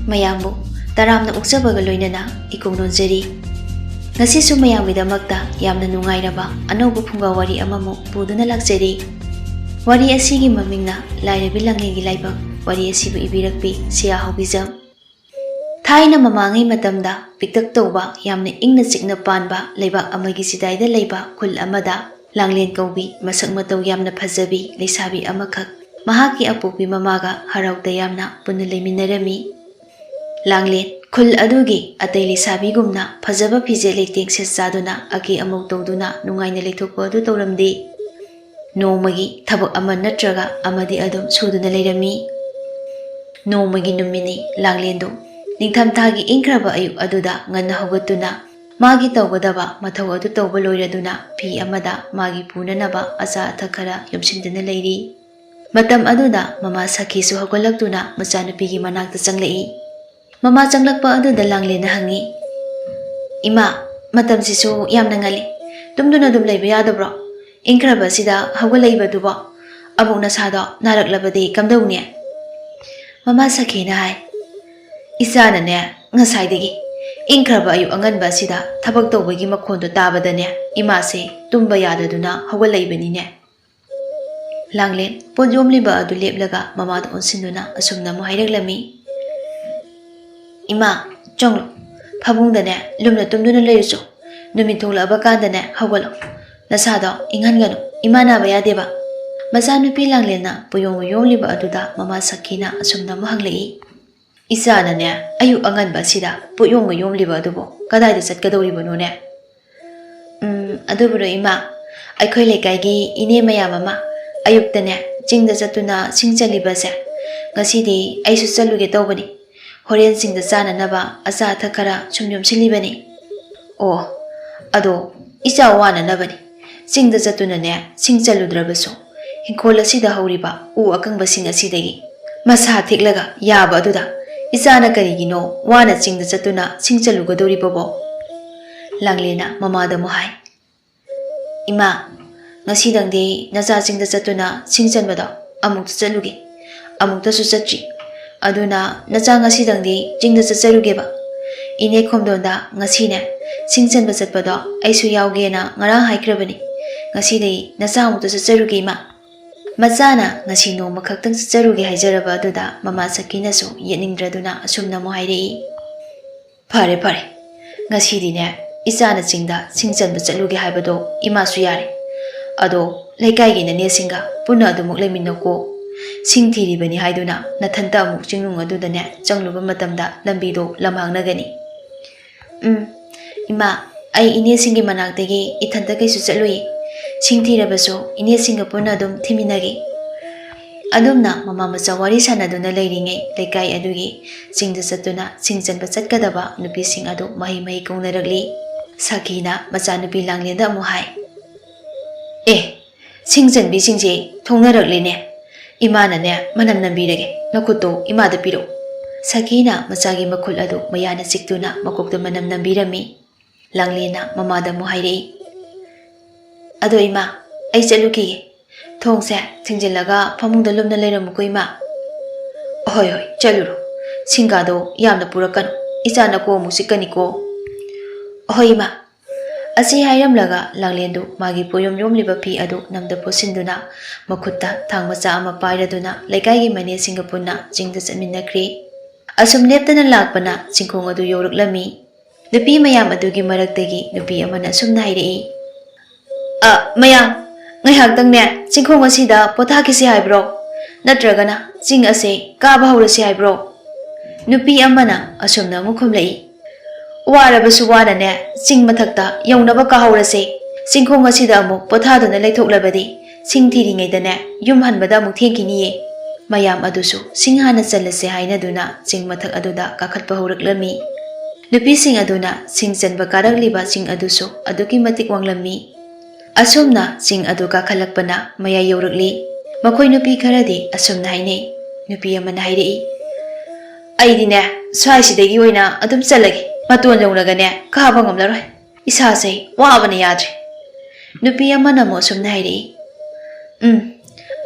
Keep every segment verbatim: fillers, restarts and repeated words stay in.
ꯃꯌꯥꯝꯕꯨ ꯇꯔꯥꯝꯅ ꯑꯣꯛꯆꯕꯒ ꯂꯣꯏꯅꯅ ꯏꯀꯣꯛ ꯅꯣꯟꯖꯔꯤ꯫ ꯉꯁꯤꯁꯨ ꯃꯌꯥꯝꯒꯤꯗꯃꯛꯇ ꯌꯥꯝꯅ ꯅꯨꯡꯉꯥꯏꯔꯕ ꯑꯅꯧꯕ ꯐꯨꯡꯒꯥ ꯋꯥꯔꯤ ꯑꯃꯃꯨꯛ ꯄꯨꯗꯨꯅ ꯂꯥꯛꯆꯔꯤ꯫ ꯋꯥꯔꯤ ꯑꯁꯤꯒꯤ ꯃꯃꯤꯡꯅ ꯂꯥꯏꯔꯕꯤ ꯂꯥꯡꯂꯦꯟꯒꯤ ꯂꯥꯏꯕꯛ꯫ ꯋꯥꯔꯤ ꯑꯁꯤꯕꯨ ꯏꯕꯤꯔꯛꯄꯤ ꯁꯤꯌꯥ ꯍꯧꯕꯤꯖꯝ꯫ ꯊꯥꯏꯅ ꯃꯃꯥꯡꯉꯩ ꯃꯇꯝꯗ ꯄꯤꯛꯇꯛ ꯇꯧꯕ, ꯌꯥꯝꯅ ꯏꯪꯅ ꯆꯤꯛꯅ ꯄꯥꯟꯕ ꯂꯩꯕꯥꯛ ꯑꯃꯒꯤ ꯆꯤꯗꯥꯏꯗ ꯂꯩꯕ ꯈꯨꯜ ꯑꯃꯗ ꯂꯥꯡꯂꯦꯟ ꯀꯧꯕꯤ ꯃꯁꯛ ꯃꯇꯧ ꯌꯥꯝꯅ ꯐꯖꯕꯤ ꯂꯩꯁꯥꯕꯤ ꯑꯃꯈꯛ ꯃꯍꯥꯛꯀꯤ ꯑꯄꯣꯛꯄꯤ ꯃꯃꯥꯒ ꯍꯔꯥꯎ ꯇꯌꯥꯝꯅ ꯄꯨꯟꯅ ꯂꯩꯃꯤꯟꯅꯔꯝꯃꯤ꯫ ꯂꯥꯡꯂꯦꯟ ꯈꯨꯜ ꯑꯗꯨꯒꯤ ꯑꯇꯩ ꯂꯩꯁꯥꯕꯤꯒꯨꯝꯅ ꯐꯖꯕ ꯐꯤꯖꯦꯠ ꯂꯩꯇꯦꯡ ꯁꯦꯠ ꯆꯥꯗꯨꯅ ꯑꯀꯦ ꯑꯃꯧ ꯇꯧꯗꯨꯅ ꯅꯨꯡꯉꯥꯏꯅ ꯂꯩꯊꯣꯛꯄ ꯑꯗꯨ ꯇꯧꯔꯝꯗꯦ꯫ ꯅꯣꯡꯃꯒꯤ ꯊꯕꯛ ꯑꯃ ꯅꯠꯇ꯭ꯔꯒ ꯑꯃꯗꯤ ꯑꯗꯨꯝ ꯁꯨꯗꯨꯅ ꯂꯩꯔꯝꯃꯤ꯫ ꯅꯣꯡꯃꯒꯤ ꯅꯨꯃꯤꯠꯅꯤ꯫ ꯂꯥꯡꯂꯦꯟꯗꯨ ꯅꯤꯡꯊꯝꯊꯥꯒꯤ ꯏꯪꯈ꯭ꯔꯕ ꯑꯌꯨꯛ ꯑꯗꯨꯗ ꯉꯟꯅ ꯍꯧꯒꯠꯇꯨꯅ ꯃꯥꯒꯤ ꯇꯧꯒꯗꯕ ꯃꯊꯧ ꯑꯗꯨ ꯇꯧꯕ ꯂꯣꯏꯔꯗꯨꯅ ꯐꯤ ꯑꯃꯗ ꯃꯥꯒꯤ ꯄꯨꯅꯅꯕ ꯑꯆꯥ ꯑꯊꯛ ꯈꯔ ꯌꯣꯝꯁꯤꯟꯗꯨꯅ ꯂꯩꯔꯤ꯫ ꯃꯇꯝ ꯑꯗꯨꯗ ꯃꯃꯥ ꯁꯈꯤꯁꯨ ꯍꯧꯒꯠꯂꯛꯇꯨꯅ ꯃꯆꯥꯅꯨꯄꯤꯒꯤ ꯃꯅꯥꯛꯇ ꯆꯪꯂꯛꯏ꯫ ꯃꯃꯥ ꯆꯪꯂꯛꯄ ꯑꯗꯨꯗ ꯂꯥꯡꯂꯦꯟꯅ ꯍꯪꯉꯤ, "ꯏꯃꯥ, ꯃꯇꯝꯁꯤꯁꯨ ꯌꯥꯝꯅ ꯉꯜꯂꯤ, ꯇꯨꯝꯗꯨꯅ ꯑꯗꯨꯝ ꯂꯩꯕ ꯌꯥꯗꯕ꯭ꯔꯣ? ꯏꯪꯈ꯭ꯔꯕ ꯑꯁꯤꯗ ꯍꯧꯒꯠꯂꯛꯏꯕꯗꯨꯕꯣ? ꯑꯃꯨꯛ ꯅꯁꯥꯗꯣ ꯅꯥꯔꯛꯂꯕꯗꯤ ꯀꯝꯗꯧꯅꯤ?" ꯃꯃꯥ ꯁꯈꯤꯅ ꯍꯥꯏ, "ꯏꯆꯥꯅꯅꯦ, ꯉꯁꯥꯏꯗꯒꯤ ꯏꯪꯈ꯭ꯔꯕ ꯑꯌꯨꯛ ꯑꯉꯟꯕ ꯑꯁꯤꯗ ꯊꯕꯛ ꯇꯧꯕꯒꯤ ꯃꯈꯣꯟꯗꯣ ꯇꯥꯕꯗꯅꯦ, ꯏꯃꯥꯁꯦ ꯇꯨꯝꯕ ꯌꯥꯗꯗꯨꯅ ꯍꯧꯒꯠꯂꯛꯏꯕꯅꯤꯅꯦ꯫" ꯂꯥꯡꯂꯦꯟ ꯄꯣꯠ ꯌꯣꯝꯂꯤꯕ ꯑꯗꯨ ꯂꯦꯞꯂꯒ ꯃꯃꯥꯗ ꯑꯣꯟꯁꯤꯟꯗꯨꯅ ꯑꯁꯨꯝꯅ ꯑꯃꯨꯛ ꯍꯥꯏꯔꯛꯂꯝꯃꯤ, "ꯏꯃꯥ, ꯆꯪꯂꯣ꯫ ꯐꯃꯨꯡꯗꯅꯦ ꯂꯨꯝꯅ ꯇꯨꯝꯗꯨꯅ ꯂꯩꯔꯨꯆꯣ꯫ ꯅꯨꯃꯤꯠ ꯊꯣꯛꯂꯛꯑꯕ ꯀꯥꯟꯗꯅꯦ ꯍꯧꯒꯠꯂꯣ꯫ ꯅꯁꯥꯗꯣ ꯏꯪꯍꯟꯒꯅꯨ꯫ ꯏꯃꯥ ꯅꯥꯕ ꯌꯥꯗꯦꯕ꯫" ꯃꯆꯥꯅꯨꯄꯤ ꯂꯥꯡꯂꯦꯟꯅ ꯄꯣꯌꯣꯝꯒ ꯌꯣꯝꯂꯤꯕ ꯑꯗꯨꯗ ꯃꯃꯥ ꯁꯈꯤꯅ ꯑꯁꯨꯝꯅ ꯑꯃꯨꯛ ꯍꯪꯂꯛꯏ, "ꯏꯆꯥꯅꯅꯦ ꯑꯌꯨꯛ ꯑꯉꯟꯕ ꯑꯁꯤꯗ ꯄꯣꯠ ꯌꯣꯝꯒ ꯌꯣꯝꯂꯤꯕ ꯑꯗꯨꯕꯨ ꯀꯗꯥꯏꯗ ꯆꯠꯀꯗꯧꯔꯤꯕꯅꯣꯅꯦ?" "ꯎꯝ, ꯑꯗꯨꯕꯨꯔꯣ ꯏꯃꯥ, ꯑꯩꯈꯣꯏ ꯂꯩꯀꯥꯏꯒꯤ ꯏꯅꯦ ꯃꯌꯥꯝ ꯑꯃ ꯑꯌꯨꯛꯇꯅꯦ ꯆꯤꯡꯗ ꯆꯠꯇꯨꯅ ꯁꯤꯡ ꯆꯜꯂꯤꯕꯁꯦ, ꯉꯁꯤꯗꯤ ꯑꯩꯁꯨ ꯆꯠꯂꯨꯒꯦ ꯇꯧꯕꯅꯤ꯫ ꯍꯣꯔꯦꯟ ꯆꯤꯡꯗ ꯆꯥꯅꯅꯕ ꯑꯆꯥ ꯑꯊꯛ ꯈꯔ ꯁꯨꯝ ꯌꯣꯝꯁꯤꯜꯂꯤꯕꯅꯤ꯫" "ꯑꯣ, ꯑꯗꯣ ꯏꯆꯥ ꯋꯥꯅꯅꯕꯅꯤ꯫ ꯆꯤꯡꯗ ꯆꯠꯇꯨꯅꯅꯦ ꯁꯤꯡ ꯆꯜꯂꯨꯗ꯭ꯔꯕꯁꯨ ꯏꯪꯈꯣꯜ ꯑꯁꯤꯗ ꯍꯧꯔꯤꯕ ꯎ ꯑꯀꯪꯕꯁꯤꯡ ꯑꯁꯤꯗꯒꯤ ꯃꯁꯥ ꯊꯦꯛꯂꯒ ꯌꯥꯕ ꯑꯗꯨꯗ ꯏꯆꯥꯅ ꯀꯔꯤꯒꯤꯅꯣ ꯋꯥꯅ ꯆꯤꯡꯗ ꯆꯠꯇꯨꯅ ꯁꯤꯡ ꯆꯜꯂꯨꯒꯗꯧꯔꯤꯕꯕꯣ?" ꯂꯥꯡꯂꯦꯟꯅ ꯃꯃꯥꯗ ꯑꯃꯨꯛ ꯍꯥꯏ, "ꯏꯃꯥ, ꯉꯁꯤꯗꯪꯗꯤ ꯅꯆꯥ ꯆꯤꯡꯗ ꯆꯠꯇꯨꯅ ꯁꯤꯡ ꯆꯟꯕꯗꯣ ꯑꯃꯨꯛꯇ ꯆꯠꯂꯨꯒꯦ꯫ ꯑꯃꯨꯛꯇꯁꯨ ꯆꯠꯇ꯭ꯔꯤ꯫ ꯑꯗꯨꯅ ꯅꯆꯥ ꯉꯁꯤꯗꯪꯗꯤ ꯆꯤꯡꯗ ꯆꯠꯆꯔꯨꯒꯦꯕ꯫ ꯏꯅꯦ ꯈꯣꯝꯗꯣꯟꯗ ꯉꯁꯤꯅꯦ ꯁꯤꯡ ꯆꯟꯕ ꯆꯠꯄꯗꯣ ꯑꯩꯁꯨ ꯌꯥꯎꯒꯦꯅ ꯉꯔꯥꯡ ꯍꯥꯏꯈ꯭ꯔꯕꯅꯤ꯫ ꯉꯁꯤꯗꯤ ꯅꯆꯥ ꯑꯃꯨꯛꯇ ꯆꯠꯆꯔꯨꯒꯦ ꯏꯃꯥ꯫ ꯃꯆꯥꯅ ꯉꯁꯤ ꯅꯣꯡꯃ ꯈꯛꯇꯪ ꯆꯠꯆꯔꯨꯒꯦ ꯍꯥꯏꯖꯔꯕ ꯑꯗꯨꯗ ꯃꯃꯥ ꯁꯈꯤꯅꯁꯨ ꯌꯦꯠꯅꯤꯡꯗ꯭ꯔꯗꯨꯅ ꯑꯁꯨꯝꯅ ꯑꯃꯨꯛ ꯍꯥꯏꯔꯛꯏ꯫ ꯐꯔꯦ ꯐꯔꯦ, ꯉꯁꯤꯗꯤꯅꯦ ꯏꯆꯥꯅ ꯆꯤꯡꯗ ꯁꯤꯡ ꯆꯟꯕ ꯆꯠꯂꯨꯒꯦ ꯍꯥꯏꯕꯗꯣ ꯏꯃꯥꯁꯨ ꯌꯥꯔꯦ꯫ ꯑꯗꯣ ꯂꯩꯀꯥꯏꯒꯤ ꯅꯅꯦꯁꯤꯡꯒ ꯄꯨꯟꯅ ꯑꯗꯨꯃꯛ ꯂꯩꯃꯤꯟꯅꯧꯀꯣ꯫ ꯁꯤꯡ ꯊꯤꯔꯤꯕꯅꯤ ꯍꯥꯏꯗꯨꯅ ꯅꯊꯟꯇ ꯑꯃꯨꯛ ꯆꯤꯡꯅꯨꯡ ꯑꯗꯨꯗꯅꯦ ꯆꯪꯂꯨꯕ ꯃꯇꯝꯗ ꯂꯝꯕꯤꯗꯣ ꯂꯝꯍꯥꯡꯅꯒꯅꯤ꯫ ꯎꯝ, ꯏꯃꯥ, ꯑꯩ ꯏꯅꯦꯁꯤꯡꯒꯤ ꯃꯅꯥꯛꯇꯒꯤ ꯏꯊꯟꯇ ꯀꯩꯁꯨ ꯆꯠꯂꯨꯏ꯫ ꯁꯤꯡ ꯊꯤꯔꯕꯁꯨ ꯏꯅꯦꯁꯤꯡꯒ ꯄꯨꯟꯅ ꯑꯗꯨꯝ ꯊꯤꯃꯤꯟꯅꯒꯦ꯫ ꯑꯗꯨꯝꯅ ꯃꯃꯥ ꯃꯆꯥ ꯋꯥꯔꯤ ꯁꯥꯟꯅꯗꯨꯅ ꯂꯩꯔꯤꯉꯩ ꯂꯩꯀꯥꯏ ꯑꯗꯨꯒꯤ ꯆꯤꯡꯗ ꯆꯠꯇꯨꯅ ꯁꯤꯡ ꯆꯟꯕ ꯆꯠꯀꯗꯕ ꯅꯨꯄꯤꯁꯤꯡ ꯑꯗꯨ ꯃꯍꯩ ꯃꯍꯩ ꯀꯧꯅꯔꯛꯂꯤ꯫ ꯁꯈꯤꯅ ꯃꯆꯥꯅꯨꯄꯤ ꯂꯥꯡꯂꯦꯟꯗ ꯑꯃꯨꯛ ꯍꯥꯏ, ꯑꯦ, ꯁꯤꯡ ꯆꯟꯕꯤꯁꯤꯡꯁꯦ ꯊꯣꯡꯅꯔꯛꯂꯦꯅꯦ꯫ ꯏꯃꯥꯅꯅꯦ ꯃꯅꯝ ꯅꯝꯕꯤꯔꯒꯦ, ꯅꯈꯨꯠꯇꯣ ꯏꯃꯥꯗ ꯄꯤꯔꯛꯎ꯫ ꯁꯈꯤꯅ ꯃꯆꯥꯒꯤ ꯃꯈꯨꯠ ꯑꯗꯨ ꯃꯌꯥꯅ ꯆꯤꯛꯇꯨꯅ ꯃꯀꯣꯛꯇ ꯃꯅꯝ ꯅꯝꯕꯤꯔꯝꯃꯤ꯫ ꯂꯥꯡꯂꯦꯟꯅ ꯃꯃꯥꯗ ꯑꯃꯨꯛ ꯍꯥꯏꯔꯛꯏ, ꯑꯗꯣ ꯏꯃꯥ, ꯑꯩ ꯆꯠꯂꯨꯈꯤꯒꯦ꯫ ꯊꯣꯡꯁꯦ ꯊꯤꯡꯖꯤꯜꯂꯒ ꯐꯃꯨꯡꯗ ꯂꯨꯝꯅ ꯂꯩꯔꯝꯃꯨꯀꯣ ꯏꯃꯥ꯫ ꯍꯣꯏ ꯍꯣꯏ, ꯆꯠꯂꯨꯔꯣ꯫ ꯁꯤꯡꯒꯥꯗꯣ ꯌꯥꯝꯅ ꯄꯨꯔꯛꯀꯅꯨ, ꯏꯆꯥ ꯅꯀꯣꯛ ꯑꯃꯨꯛ ꯆꯤꯛꯀꯅꯤꯀꯣ꯫ ꯍꯣꯏ ꯏꯃꯥ꯫ ꯑꯁꯤ ꯍꯥꯏꯔꯝꯂꯒ ꯂꯥꯡꯂꯦꯟꯗꯨ ꯃꯥꯒꯤ ꯄꯣꯌꯣꯝ ꯌꯣꯝꯂꯤꯕ ꯐꯤ ꯑꯗꯨ ꯅꯝꯗ ꯄꯣꯠꯁꯤꯟꯗꯨꯅ ꯃꯈꯨꯠꯇ ꯊꯥꯡ ꯃꯆꯥ ꯑꯃ ꯄꯥꯏꯔꯗꯨꯅ ꯂꯩꯀꯥꯏꯒꯤ ꯃꯅꯦꯁꯤꯡꯒ ꯄꯨꯟꯅ ꯆꯤꯡꯗ ꯆꯠꯃꯤꯟꯅꯈ꯭ꯔꯦ꯫ ꯑꯁꯨꯝ ꯂꯦꯞꯇꯅ ꯂꯥꯛꯄꯅ ꯆꯤꯡꯈꯣꯡ ꯑꯗꯨ ꯌꯧꯔꯛꯂꯝꯃꯤ꯫ ꯅꯨꯄꯤ ꯃꯌꯥꯝ ꯑꯗꯨꯒꯤ ꯃꯔꯛꯇꯒꯤ ꯅꯨꯄꯤ ꯑꯃꯅ ꯑꯁꯨꯝꯅ ꯍꯥꯏꯔꯛꯏ, ꯑ, ꯃꯌꯥꯝ, ꯉꯥꯏꯍꯥꯛꯇꯪꯅꯦ ꯆꯤꯡꯈꯣꯡ ꯑꯁꯤꯗ ꯄꯣꯊꯥꯈꯤꯁꯤ ꯍꯥꯏꯕ꯭ꯔꯣ? ꯅꯠꯇ꯭ꯔꯒꯅ ꯆꯤꯡ ꯑꯁꯦ ꯀꯥꯕ ꯍꯧꯔꯁꯤ ꯍꯥꯏꯕ꯭ꯔꯣ? ꯅꯨꯄꯤ ꯑꯃꯅ ꯑꯁꯨꯝꯅ ꯑꯃꯨꯛ ꯈꯨꯝꯂꯛꯏ, ꯋꯥꯔꯕꯁꯨ ꯋꯥꯅꯅꯦ ꯆꯤꯡ ꯃꯊꯛꯇ ꯌꯧꯅꯕ ꯀꯥꯍꯧꯔꯁꯦ꯫ ꯆꯤꯡꯈꯣꯡ ꯑꯁꯤꯗ ꯑꯃꯨꯛ ꯄꯣꯊꯥꯗꯨꯅ ꯂꯩꯊꯣꯛꯂꯕꯗꯤ ꯁꯤꯡ ꯊꯤꯔꯤꯉꯩꯗꯅꯦ ꯌꯨꯝ ꯍꯟꯕꯗ ꯑꯃꯨꯛ ꯊꯦꯡꯈꯤꯅꯤꯌꯦ꯫ ꯃꯌꯥꯝ ꯑꯗꯨꯁꯨ ꯁꯤꯡ ꯍꯥꯟꯅ ꯆꯜꯂꯁꯦ ꯍꯥꯏꯅꯗꯨꯅ ꯆꯤꯡ ꯃꯊꯛ ꯑꯗꯨꯗ ꯀꯥꯈꯠꯄ ꯍꯧꯔꯛꯂꯝꯃꯤ꯫ ꯅꯨꯄꯤꯁꯤꯡ ꯑꯗꯨꯅ ꯁꯤꯡ ꯆꯟꯕ ꯀꯥꯔꯛꯂꯤꯕ ꯆꯤꯡ ꯑꯗꯨꯁꯨ ꯑꯗꯨꯛꯀꯤ ꯃꯇꯤꯛ ꯋꯥꯡꯂꯝꯃꯤ꯫ ꯑꯁꯨꯝꯅ ꯆꯤꯡ ꯑꯗꯨ ꯀꯥꯈꯠꯂꯛꯄꯅ ꯃꯌꯥꯏ ꯌꯧꯔꯛꯂꯤ꯫ ꯃꯈꯣꯏ ꯅꯨꯄꯤ ꯈꯔꯗꯤ ꯑꯁꯨꯝꯅ ꯍꯥꯏꯅꯩ꯫ ꯅꯨꯄꯤ ꯑꯃꯅ ꯍꯥꯏꯔꯛꯏ, ꯑꯩꯗꯤꯅꯦ ꯁ꯭ꯋꯥꯏꯁꯤꯗꯒꯤ ꯑꯣꯏꯅ ꯑꯗꯨꯝ ꯆꯠꯂꯒꯦ, ꯃꯇꯣꯟ ꯌꯧꯅꯒꯅꯦ ꯀꯥꯕ ꯉꯝꯂꯔꯣꯏ, ꯏꯁꯥꯁꯦ ꯋꯥꯕꯅ ꯌꯥꯗ꯭ꯔꯦ꯫ ꯅꯨꯄꯤ ꯑꯃꯅ ꯑꯃꯨꯛ ꯑꯁꯨꯝꯅ ꯍꯥꯏꯔꯛꯏ, ꯎꯝ,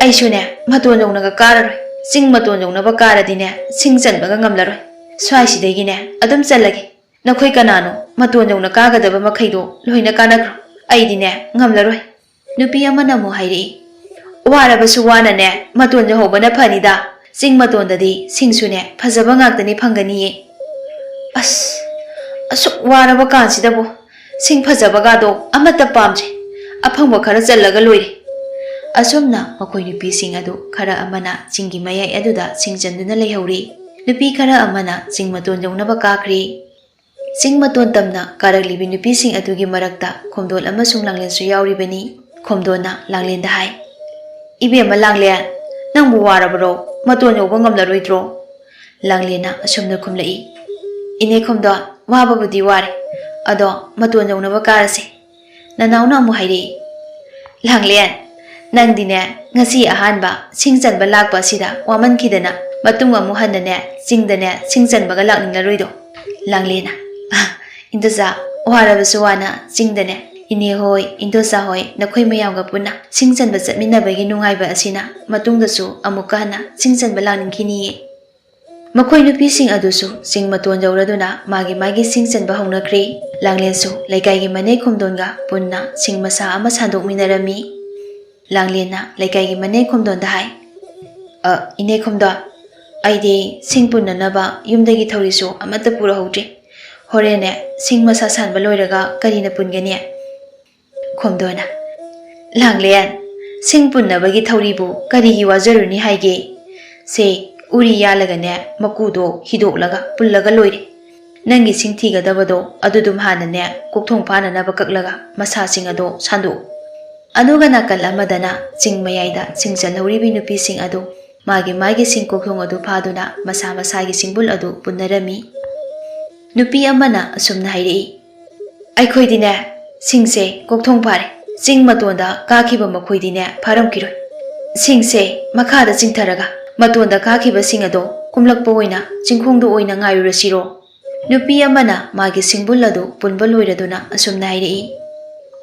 ꯑꯩꯁꯨꯅꯦ ꯃꯇꯣꯟ ꯌꯧꯅꯒ ꯀꯥꯔꯔꯣꯏ, ꯆꯤꯡ ꯃꯇꯣꯟ ꯌꯧꯅꯕ ꯀꯥꯔꯗꯤꯅꯦ, ꯁꯤꯡ ꯆꯟꯕꯒ ꯉꯝꯂꯔꯣꯏ꯫ ꯁ꯭ꯋꯥꯏꯁꯤꯗꯒꯤꯅꯦ ꯑꯗꯨꯝ ꯆꯠꯂꯒꯦ꯫ ꯅꯈꯣꯏ ꯀꯅꯥꯅꯣ ꯃꯇꯣꯟ ꯌꯧꯅ ꯀꯥꯒꯗꯕ ꯃꯈꯩꯗꯣ ꯂꯣꯏꯅ ꯀꯥꯅꯈ꯭ꯔꯣ꯫ ꯑꯩꯗꯤꯅꯦ ꯉꯝꯂꯔꯣꯏ꯫ ꯅꯨꯄꯤ ꯑꯃꯅ ꯑꯃꯨꯛ ꯍꯥꯏꯔꯛꯏ, "ꯋꯥꯔꯕꯁꯨ ꯋꯥꯅꯅꯦ ꯃꯇꯣꯟ ꯌꯧꯍꯧꯕꯅ ꯐꯅꯤꯗ꯫ ꯆꯤꯡ ꯃꯇꯣꯟꯗꯗꯤ ꯁꯤꯡꯁꯨꯅꯦ ꯐꯖꯕ ꯉꯥꯛꯇꯅꯤ ꯐꯪꯒꯅꯤꯌꯦ꯫" ꯑꯁ, ꯑꯁꯨꯛ ꯋꯥꯔꯕ ꯀꯥꯟꯁꯤꯗꯕꯨ ꯁꯤꯡ ꯐꯖꯕꯒꯗꯣ ꯑꯃꯠꯇ ꯄꯥꯝꯗ꯭ꯔꯦ꯫ ꯑꯐꯪꯕ ꯈꯔ ꯆꯜꯂꯒ ꯂꯣꯏꯔꯦ꯫ ꯑꯁꯨꯝꯅ ꯃꯈꯣꯏ ꯅꯨꯄꯤꯁꯤꯡ ꯑꯗꯨ ꯈꯔ ꯑꯃꯅ ꯆꯤꯡꯒꯤ ꯃꯌꯥꯏ ꯑꯗꯨꯗ ꯁꯤꯡ ꯆꯟꯗꯨꯅ ꯂꯩꯍꯧꯔꯤ꯫ ꯅꯨꯄꯤ ꯈꯔ ꯑꯃꯅ ꯆꯤꯡ ꯃꯇꯣꯟ ꯌꯧꯅꯕ ꯀꯥꯈ꯭ꯔꯤ꯫ ꯆꯤꯡ ꯃꯇꯣꯟ ꯇꯝꯅ ꯀꯥꯔꯛꯂꯤꯕꯤ ꯅꯨꯄꯤꯁꯤꯡ ꯑꯗꯨꯒꯤ ꯃꯔꯛꯇ ꯈꯣꯝꯗꯣꯟ ꯑꯃꯁꯨꯡ ꯂꯥꯡꯂꯦꯟꯁꯨ ꯌꯥꯎꯔꯤꯕꯅꯤ꯫ ꯈꯣꯝꯗꯣꯟꯅ ꯂꯥꯡꯂꯦꯟꯗ ꯍꯥꯏ, "ꯏꯕꯦꯝꯃ ꯂꯥꯡꯂꯦꯟ, ꯅꯪꯕꯨ ꯋꯥꯔꯕꯔꯣ? ꯃꯇꯣꯟ ꯌꯧꯕ ꯉꯝꯂꯔꯣꯏꯗ꯭ꯔꯣ?" ꯂꯥꯡꯂꯦꯟꯅ ꯑꯁꯨꯝꯅ ꯈꯨꯝꯂꯛꯏ, "ꯏꯅꯦ ꯈꯣꯝꯗꯣꯟ, ꯋꯥꯕꯕꯨꯗꯤ ꯋꯥꯔꯦ, ꯑꯗꯣ ꯃꯇꯣꯟ ꯌꯧꯅꯕ ꯀꯥꯔꯁꯦ꯫" ꯅꯅꯥꯎꯅ ꯑꯃꯨꯛ ꯍꯥꯏꯔꯛꯏ, "ꯂꯥꯡꯂꯦꯟ, ꯅꯪꯗꯤꯅꯦ ꯉꯁꯤ ꯑꯍꯥꯟꯕ ꯁꯤꯡ ꯆꯟꯕ ꯂꯥꯛꯄ ꯑꯁꯤꯗ ꯋꯥꯃꯟꯈꯤꯗꯅ ꯃꯇꯨꯡ ꯑꯃꯨꯛ ꯍꯟꯅꯅꯦ ꯆꯤꯡꯗꯅꯦ ꯁꯤꯡ ꯆꯟꯕꯒ ꯂꯥꯛꯅꯤꯡꯂꯔꯣꯏꯗꯣ?" ꯂꯥꯡꯂꯦꯟꯅ, "ꯑ, ꯏꯟꯗꯣꯆꯥ, ꯋꯥꯔꯕꯁꯨ ꯋꯥꯅ ꯆꯤꯡꯗꯅꯦ ꯏꯅꯦ ꯍꯣꯏ, ꯏꯟꯗꯣꯆꯥ ꯍꯣꯏ, ꯅꯈꯣꯏ ꯃꯌꯥꯝꯒ ꯄꯨꯟꯅ ꯁꯤꯡ ꯆꯟꯕ ꯆꯠꯃꯤꯟꯅꯕꯒꯤ ꯅꯨꯡꯉꯥꯏꯕ ꯑꯁꯤꯅ ꯃꯇꯨꯡꯗꯁꯨ ꯑꯃꯨꯛꯀ ꯍꯟꯅ ꯁꯤꯡ ꯆꯟꯕ ꯂꯥꯛꯅꯤꯡꯈꯤꯅꯤꯌꯦ꯫" ꯃꯈꯣꯏ ꯅꯨꯄꯤꯁꯤꯡ ꯑꯗꯨꯁꯨ ꯆꯤꯡ ꯃꯇꯣꯟ ꯌꯧꯔꯗꯨꯅ ꯃꯥꯒꯤ ꯃꯥꯒꯤ ꯁꯤꯡ ꯆꯟꯕ ꯍꯧꯅꯈ꯭ꯔꯦ꯫ ꯂꯥꯡꯂꯦꯟꯁꯨ ꯂꯩꯀꯥꯏꯒꯤ ꯃꯅꯦ ꯈꯣꯝꯗꯣꯟꯒ ꯄꯨꯟꯅ ꯁꯤꯡ ꯃꯁꯥ ꯑꯃ ꯁꯥꯟꯗꯣꯛꯃꯤꯟꯅꯔꯝꯃꯤ꯫ ꯂꯥꯡꯂꯦꯟꯅ ꯂꯩꯀꯥꯏꯒꯤ ꯃꯅꯦ ꯈꯣꯝꯗꯣꯟꯗ ꯍꯥꯏ, "ꯑ, ꯏꯅꯦ ꯈꯣꯝꯗꯣꯟ, ꯑꯩꯗꯤ ꯁꯤꯡ ꯄꯨꯟꯅꯅꯕ ꯌꯨꯝꯗꯒꯤ ꯊꯧꯔꯤꯁꯨ ꯑꯃꯠꯇ ꯄꯨꯔꯛꯍꯧꯗ꯭ꯔꯤ꯫ ꯍꯣꯔꯦꯟꯅꯦ ꯁꯤꯡ ꯃꯁꯥ ꯁꯥꯟꯕ ꯂꯣꯏꯔꯒ ꯀꯔꯤꯅ ꯄꯨꯟꯒꯅꯤ?" ꯈꯣꯝꯗꯣꯟꯅ, "ꯂꯥꯡꯂꯦꯟ, ꯁꯤꯡ ꯄꯨꯟꯅꯕꯒꯤ ꯊꯧꯔꯤꯕꯨ ꯀꯔꯤꯒꯤ ꯋꯥꯖꯔꯨꯅꯤ ꯍꯥꯏꯒꯦ? ꯁꯦ, ꯎꯔꯤ ꯌꯥꯜꯂꯒꯅꯦ ꯃꯀꯨꯗꯣ ꯍꯤꯗꯣꯛꯂꯒ ꯄꯨꯜꯂꯒ ꯂꯣꯏꯔꯦ꯫ ꯅꯪꯒꯤ ꯁꯤꯡ ꯊꯤꯒꯗꯕꯗꯣ ꯑꯗꯨꯗꯨꯝ ꯍꯥꯟꯅꯅꯦ ꯀꯣꯛꯊꯣꯡ ꯐꯥꯅꯅꯕ ꯀꯛꯂꯒ ꯃꯁꯥꯁꯤꯡ ꯑꯗꯣ ꯁꯥꯟꯗꯣꯛꯎ꯫" ꯑꯗꯨꯒ ꯅꯥꯀꯜ ꯑꯃꯗꯅ ꯆꯤꯡ ꯃꯌꯥꯏꯗ ꯁꯤꯡ ꯆꯜꯍꯧꯔꯤꯕꯤ ꯅꯨꯄꯤꯁꯤꯡ ꯑꯗꯨ ꯃꯥꯒꯤ ꯃꯥꯒꯤ ꯁꯤꯡ ꯀꯣꯛꯊꯣꯡ ꯑꯗꯨ ꯐꯥꯗꯨꯅ ꯃꯁꯥ ꯃꯁꯥꯒꯤ ꯁꯤꯡꯕꯨꯜ ꯑꯗꯨ ꯄꯨꯟꯅꯔꯝꯃꯤ꯫ ꯅꯨꯄꯤ ꯑꯃꯅ ꯑꯁꯨꯝꯅ ꯍꯥꯏꯔꯛꯏ, "ꯑꯩꯈꯣꯏꯗꯤꯅꯦ ꯁꯤꯡꯁꯦ ꯀꯣꯛꯊꯣꯡ ꯐꯥꯔꯦ, ꯆꯤꯡ ꯃꯇꯣꯟꯗ ꯀꯥꯈꯤꯕ ꯃꯈꯣꯏꯗꯤꯅꯦ ꯐꯥꯔꯝꯈꯤꯔꯣꯏ꯫ ꯁꯤꯡꯁꯦ ꯃꯈꯥꯗ ꯆꯤꯡꯊꯔꯒ ꯃꯇꯣꯟꯗ ꯀꯥꯈꯤꯕꯁꯤꯡ ꯑꯗꯣ ꯀꯨꯝꯂꯛꯄ ꯑꯣꯏꯅ ꯆꯤꯡꯈꯣꯡꯗ ꯑꯣꯏꯅ ꯉꯥꯏꯔꯨꯔꯁꯤꯔꯣ?" ꯅꯨꯄꯤ ꯑꯃꯅ ꯃꯥꯒꯤ ꯁꯤꯡꯕꯨꯜ ꯑꯗꯨ ꯄꯨꯟꯕ ꯂꯣꯏꯔꯗꯨꯅ ꯑꯁꯨꯝꯅ ꯍꯥꯏꯔꯛꯏ,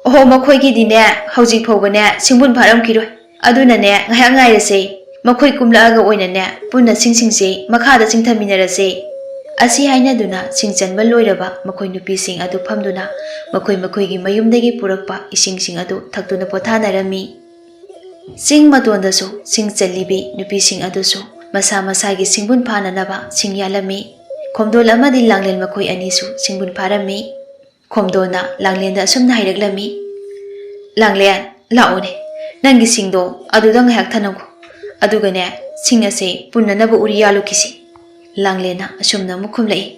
"ꯑꯣꯍꯣ, ꯃꯈꯣꯏꯒꯤꯗꯤꯅꯦ ꯍꯧꯖꯤꯛ ꯐꯥꯎꯕꯅꯦ ꯁꯤꯡꯕꯨꯜ ꯐꯥꯔꯝꯈꯤꯔꯣꯏ, ꯑꯗꯨꯅꯅꯦ ꯉꯥꯏꯍꯥꯛ ꯉꯥꯏꯔꯁꯦ꯫ ꯃꯈꯣꯏ ꯀꯨꯝꯂꯛꯑꯒ ꯑꯣꯏꯅꯅꯦ ꯄꯨꯟꯅ ꯁꯤꯡꯁꯤꯡꯁꯦ ꯃꯈꯥꯗ ꯆꯤꯡꯊꯃꯤꯟꯅꯔꯁꯦ꯫ ꯑꯁꯤ ꯍꯥꯏꯅꯗꯨꯅ ꯁꯤꯡ ꯆꯟꯕ ꯂꯣꯏꯔꯕ ꯃꯈꯣꯏ ꯅꯨꯄꯤꯁꯤꯡ ꯑꯗꯨ ꯐꯝꯗꯨꯅ ꯃꯈꯣꯏ ꯃꯈꯣꯏꯒꯤ ꯃꯌꯨꯝꯗꯒꯤ ꯄꯨꯔꯛꯄ ꯏꯁꯤꯡꯁꯤꯡ ꯑꯗꯨ ꯊꯛꯇꯨꯅ ꯄꯣꯊꯥꯅꯔꯝꯃꯤ꯫ ꯆꯤꯡ ꯃꯇꯣꯟꯗꯁꯨ ꯁꯤꯡ ꯆꯜꯂꯤꯕꯤ ꯅꯨꯄꯤꯁꯤꯡ ꯑꯗꯨꯁꯨ ꯃꯁꯥ ꯃꯁꯥꯒꯤ ꯁꯤꯡꯕꯨꯟ ꯐꯥꯅꯅꯕ ꯁꯤꯡ ꯌꯥꯜꯂꯝꯃꯤ꯫ ꯈꯣꯝꯗꯣꯟ ꯑꯃꯗꯤ ꯂꯥꯡꯂꯦꯟ ꯃꯈꯣꯏ ꯑꯅꯤꯁꯨ ꯁꯤꯡꯕꯨꯟ ꯐꯥꯔꯝꯃꯤ꯫ ꯈꯣꯝꯗꯣꯟꯅ ꯂꯥꯡꯂꯦꯟꯗ ꯑꯁꯨꯝꯅ ꯍꯥꯏꯔꯛꯂꯝꯃꯤ, "ꯂꯥꯡꯂꯦꯟ, ꯂꯥꯛꯑꯣꯅꯦ, ꯅꯪꯒꯤ ꯁꯤꯡꯗꯣ ꯑꯗꯨꯗ ꯉꯥꯏꯍꯥꯛ ꯊꯅꯝꯈꯣ, ꯑꯗꯨꯒꯅꯦ ꯁꯤꯡ ꯑꯁꯦ ꯄꯨꯟꯅꯅꯕ ꯎꯔꯤ ꯌꯥꯜꯂꯨꯈꯤꯁꯤ꯫" ꯂꯥꯡꯂꯦꯟꯅ ꯑꯁꯨꯝꯅ ꯑꯃꯨꯛ ꯈꯨꯝꯂꯛꯏ,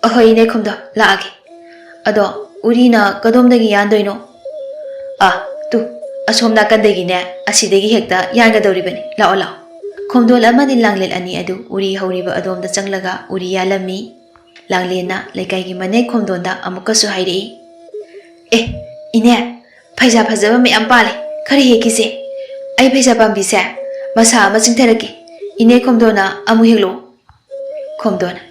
"ꯑꯍꯣꯏ ꯏꯅꯦ ꯈꯣꯝꯗꯣꯟ, ꯂꯥꯛꯑꯒꯦ꯫ ꯑꯗꯣ ꯎꯔꯤꯅ ꯀꯗꯣꯝꯗꯒꯤ ꯌꯥꯟꯗꯣꯏꯅꯣ?" "ꯑꯥ, ꯇꯨ, ꯑꯁꯣꯝ ꯅꯥꯀꯟꯗꯒꯤꯅꯦ ꯑꯁꯤꯗꯒꯤ ꯍꯦꯛꯇ ꯌꯥꯟꯒꯗꯧꯔꯤꯕꯅꯤ, ꯂꯥꯛꯑꯣ ꯂꯥꯛꯑꯣ꯫" ꯈꯣꯝꯗꯣꯟ ꯑꯃꯗꯤ ꯂꯥꯡꯂꯦꯟ ꯑꯅꯤ ꯑꯗꯨ ꯎꯔꯤ ꯍꯧꯔꯤꯕ ꯑꯗꯣꯝꯗ ꯆꯪꯂꯒ ꯎꯔꯤ ꯌꯥꯜꯂꯝꯃꯤ꯫ ꯂꯥꯡꯂꯦꯟꯅ ꯂꯩꯀꯥꯏꯒꯤ ꯃꯅꯦ ꯈꯣꯝꯗꯣꯟꯗ ꯑꯃꯨꯛꯀꯁꯨ ꯍꯥꯏꯔꯛꯏ, "ꯑꯦ, ꯏꯅꯦ, ꯐꯩꯖꯥ ꯐꯖꯕ ꯃꯌꯥꯝ ꯄꯥꯜꯂꯦ, ꯈꯔ ꯍꯦꯛꯈꯤꯁꯦ꯫ ꯑꯩ ꯐꯩꯖꯥ ꯄꯥꯝꯕꯤꯁꯦ ꯃꯁꯥ ꯑꯃ ꯆꯤꯡꯊꯔꯛꯀꯦ, ꯏꯅꯦ ꯈꯣꯝꯗꯣꯟꯅ ꯑꯃꯨꯛ ꯍꯦꯛꯂꯛꯑꯣ꯫" ꯈꯣꯝꯗꯣꯟꯅ,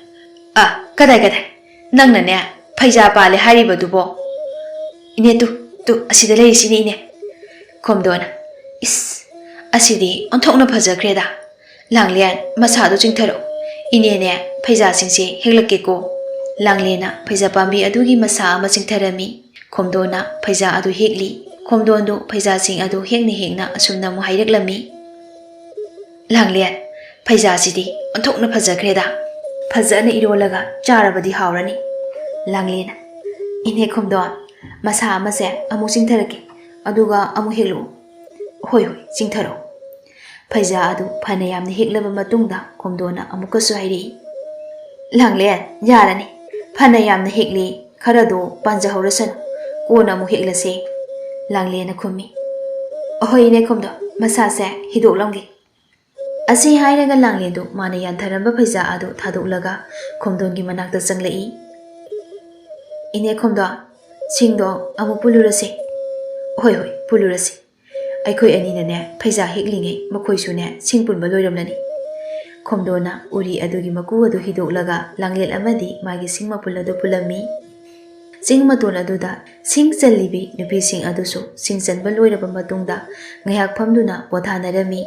"ꯑ, ꯀꯗꯥꯏ ꯀꯗꯥꯏ? ꯅꯪꯅꯅꯦ ꯐꯩꯖꯥ ꯄꯥꯜꯂꯦ ꯍꯥꯏꯔꯤꯕꯗꯨꯕꯣ? ꯏꯅꯦ, ꯇꯨ, ꯇꯨ, ꯑꯁꯤꯗ ꯂꯩꯔꯤꯁꯤꯅꯤ ꯏꯅꯦ꯫" ꯈꯣꯝꯗꯣꯟꯅ, "ꯏꯁ, ꯑꯁꯤꯗꯤ ꯑꯣꯟꯊꯣꯛꯅ ꯐꯖꯈ꯭ꯔꯦꯗ꯫ ꯂꯥꯡꯂꯦꯟ, ꯃꯁꯥꯗꯣ ꯆꯤꯡꯊꯔꯛꯑꯣ, ꯏꯅꯦꯅꯦ ꯐꯩꯖꯥꯁꯤꯡꯁꯦ ꯍꯦꯛꯂꯛꯀꯦꯀꯣ꯫" ꯂꯥꯡꯂꯦꯟꯅ ꯐꯩꯖꯥ ꯄꯥꯝꯕꯤ ꯑꯗꯨꯒꯤ ꯃꯁꯥ ꯑꯃ ꯆꯤꯡꯊꯔꯝꯃꯤ꯫ ꯈꯣꯝꯗꯣꯟꯅ ꯐꯩꯖꯥ ꯑꯗꯨ ꯍꯦꯛꯂꯤ꯫ ꯈꯣꯝꯗꯣꯟꯗꯨ ꯐꯩꯖꯥꯁꯤꯡ ꯑꯗꯨ ꯍꯦꯛꯅ ꯍꯦꯛꯅ ꯑꯁꯨꯝꯅ ꯑꯃꯨꯛ ꯍꯥꯏꯔꯛꯂꯝꯃꯤ, "ꯂꯥꯡꯂꯦꯟ, ꯐꯩꯖꯥꯁꯤꯗꯤ ꯑꯣꯟꯊꯣꯛꯅ ꯐꯖꯈ꯭ꯔꯦꯗ꯫ ꯐꯖꯅ ꯏꯔꯣꯜꯂꯒ ꯆꯥꯔꯕꯗꯤ ꯍꯥꯎꯔꯅꯤ꯫" ꯂꯥꯡꯂꯦꯟꯅ, "ꯏꯅꯦ ꯈꯣꯝꯗꯣꯟ, ꯃꯁꯥ ꯑꯃꯁꯦ ꯑꯃꯨꯛ ꯆꯤꯡꯊꯔꯛꯀꯦ, ꯑꯗꯨꯒ ꯑꯃꯨꯛ ꯍꯦꯛꯂꯛꯎ꯫" "ꯍꯣꯏ, ꯍꯣꯏ, ꯆꯤꯡꯊꯔꯛꯑꯣ꯫" ꯐꯩꯖꯥ ꯑꯗꯨ ꯐꯅ ꯌꯥꯝꯅ ꯍꯦꯛꯂꯕ ꯃꯇꯨꯡꯗ ꯈꯣꯝꯗꯣꯟꯅ ꯑꯃꯨꯛꯀꯁꯨ ꯍꯥꯏꯔꯛꯏ, "ꯂꯥꯡꯂꯦꯟ, ꯌꯥꯔꯅꯤ, ꯐꯅ ꯌꯥꯝꯅ ꯍꯦꯛꯂꯤ, ꯈꯔꯗꯣ ꯄꯥꯟꯖꯍꯧꯔꯁꯅꯨ, ꯀꯣꯟꯅ ꯑꯃꯨꯛ ꯍꯦꯛꯂꯁꯦ꯫" ꯂꯥꯡꯂꯦꯟꯅ ꯈꯨꯝꯃꯤ, "ꯑꯍꯣꯏ ꯏꯅꯦ ꯈꯣꯝꯗꯣꯟ, ꯃꯁꯥꯁꯦ ꯍꯤꯗꯣꯛꯂꯝꯒꯦ꯫" ꯑꯁꯤ ꯍꯥꯏꯔꯒ ꯂꯥꯡꯂꯦꯟꯗꯨ ꯃꯥꯅ ꯌꯥꯟꯊꯔꯝꯕ ꯐꯩꯖꯥ ꯑꯗꯨ ꯊꯥꯗꯣꯛꯂꯒ ꯈꯣꯝꯗꯣꯟꯒꯤ ꯃꯅꯥꯛꯇ ꯆꯪꯂꯛꯏ꯫ "ꯏꯅꯦ ꯈꯣꯝꯗꯣꯟ, ꯁꯤꯡꯗꯣ ꯑꯃꯨꯛ ꯄꯨꯜꯂꯨꯔꯁꯤ꯫" "ꯍꯣꯏ, ꯍꯣꯏ, ꯄꯨꯜꯂꯨꯔꯁꯤ꯫ ꯑꯩꯈꯣꯏ ꯑꯅꯤꯅꯅꯦ ꯐꯩꯖꯥ ꯍꯦꯛꯂꯤꯉꯩ ꯃꯈꯣꯏꯁꯨꯅꯦ ꯁꯤꯡ ꯄꯨꯟꯕ ꯂꯣꯏꯔꯝꯂꯅꯤ꯫" ꯈꯣꯝꯗꯣꯟꯅ ꯎꯔꯤ ꯑꯗꯨꯒꯤ ꯃꯀꯨ ꯑꯗꯨ ꯍꯤꯗꯣꯛꯂꯒ ꯂꯥꯡꯂꯦꯟ ꯑꯃꯗꯤ ꯃꯥꯒꯤ ꯁꯤꯡ ꯃꯄꯨꯜ ꯑꯗꯨ ꯄꯨꯜꯂꯝꯃꯤ꯫ ꯆꯤꯡ ꯃꯇꯣꯟ ꯑꯗꯨꯗ ꯁꯤꯡ ꯆꯜꯂꯤꯕꯤ ꯅꯨꯄꯤꯁꯤꯡ ꯑꯗꯨꯁꯨ ꯁꯤꯡ ꯆꯟꯕ ꯂꯣꯏꯔꯕ ꯃꯇꯨꯡꯗ ꯉꯥꯏꯍꯥꯛ ꯐꯝꯗꯨꯅ ꯄꯣꯊꯥꯅꯔꯝꯃꯤ꯫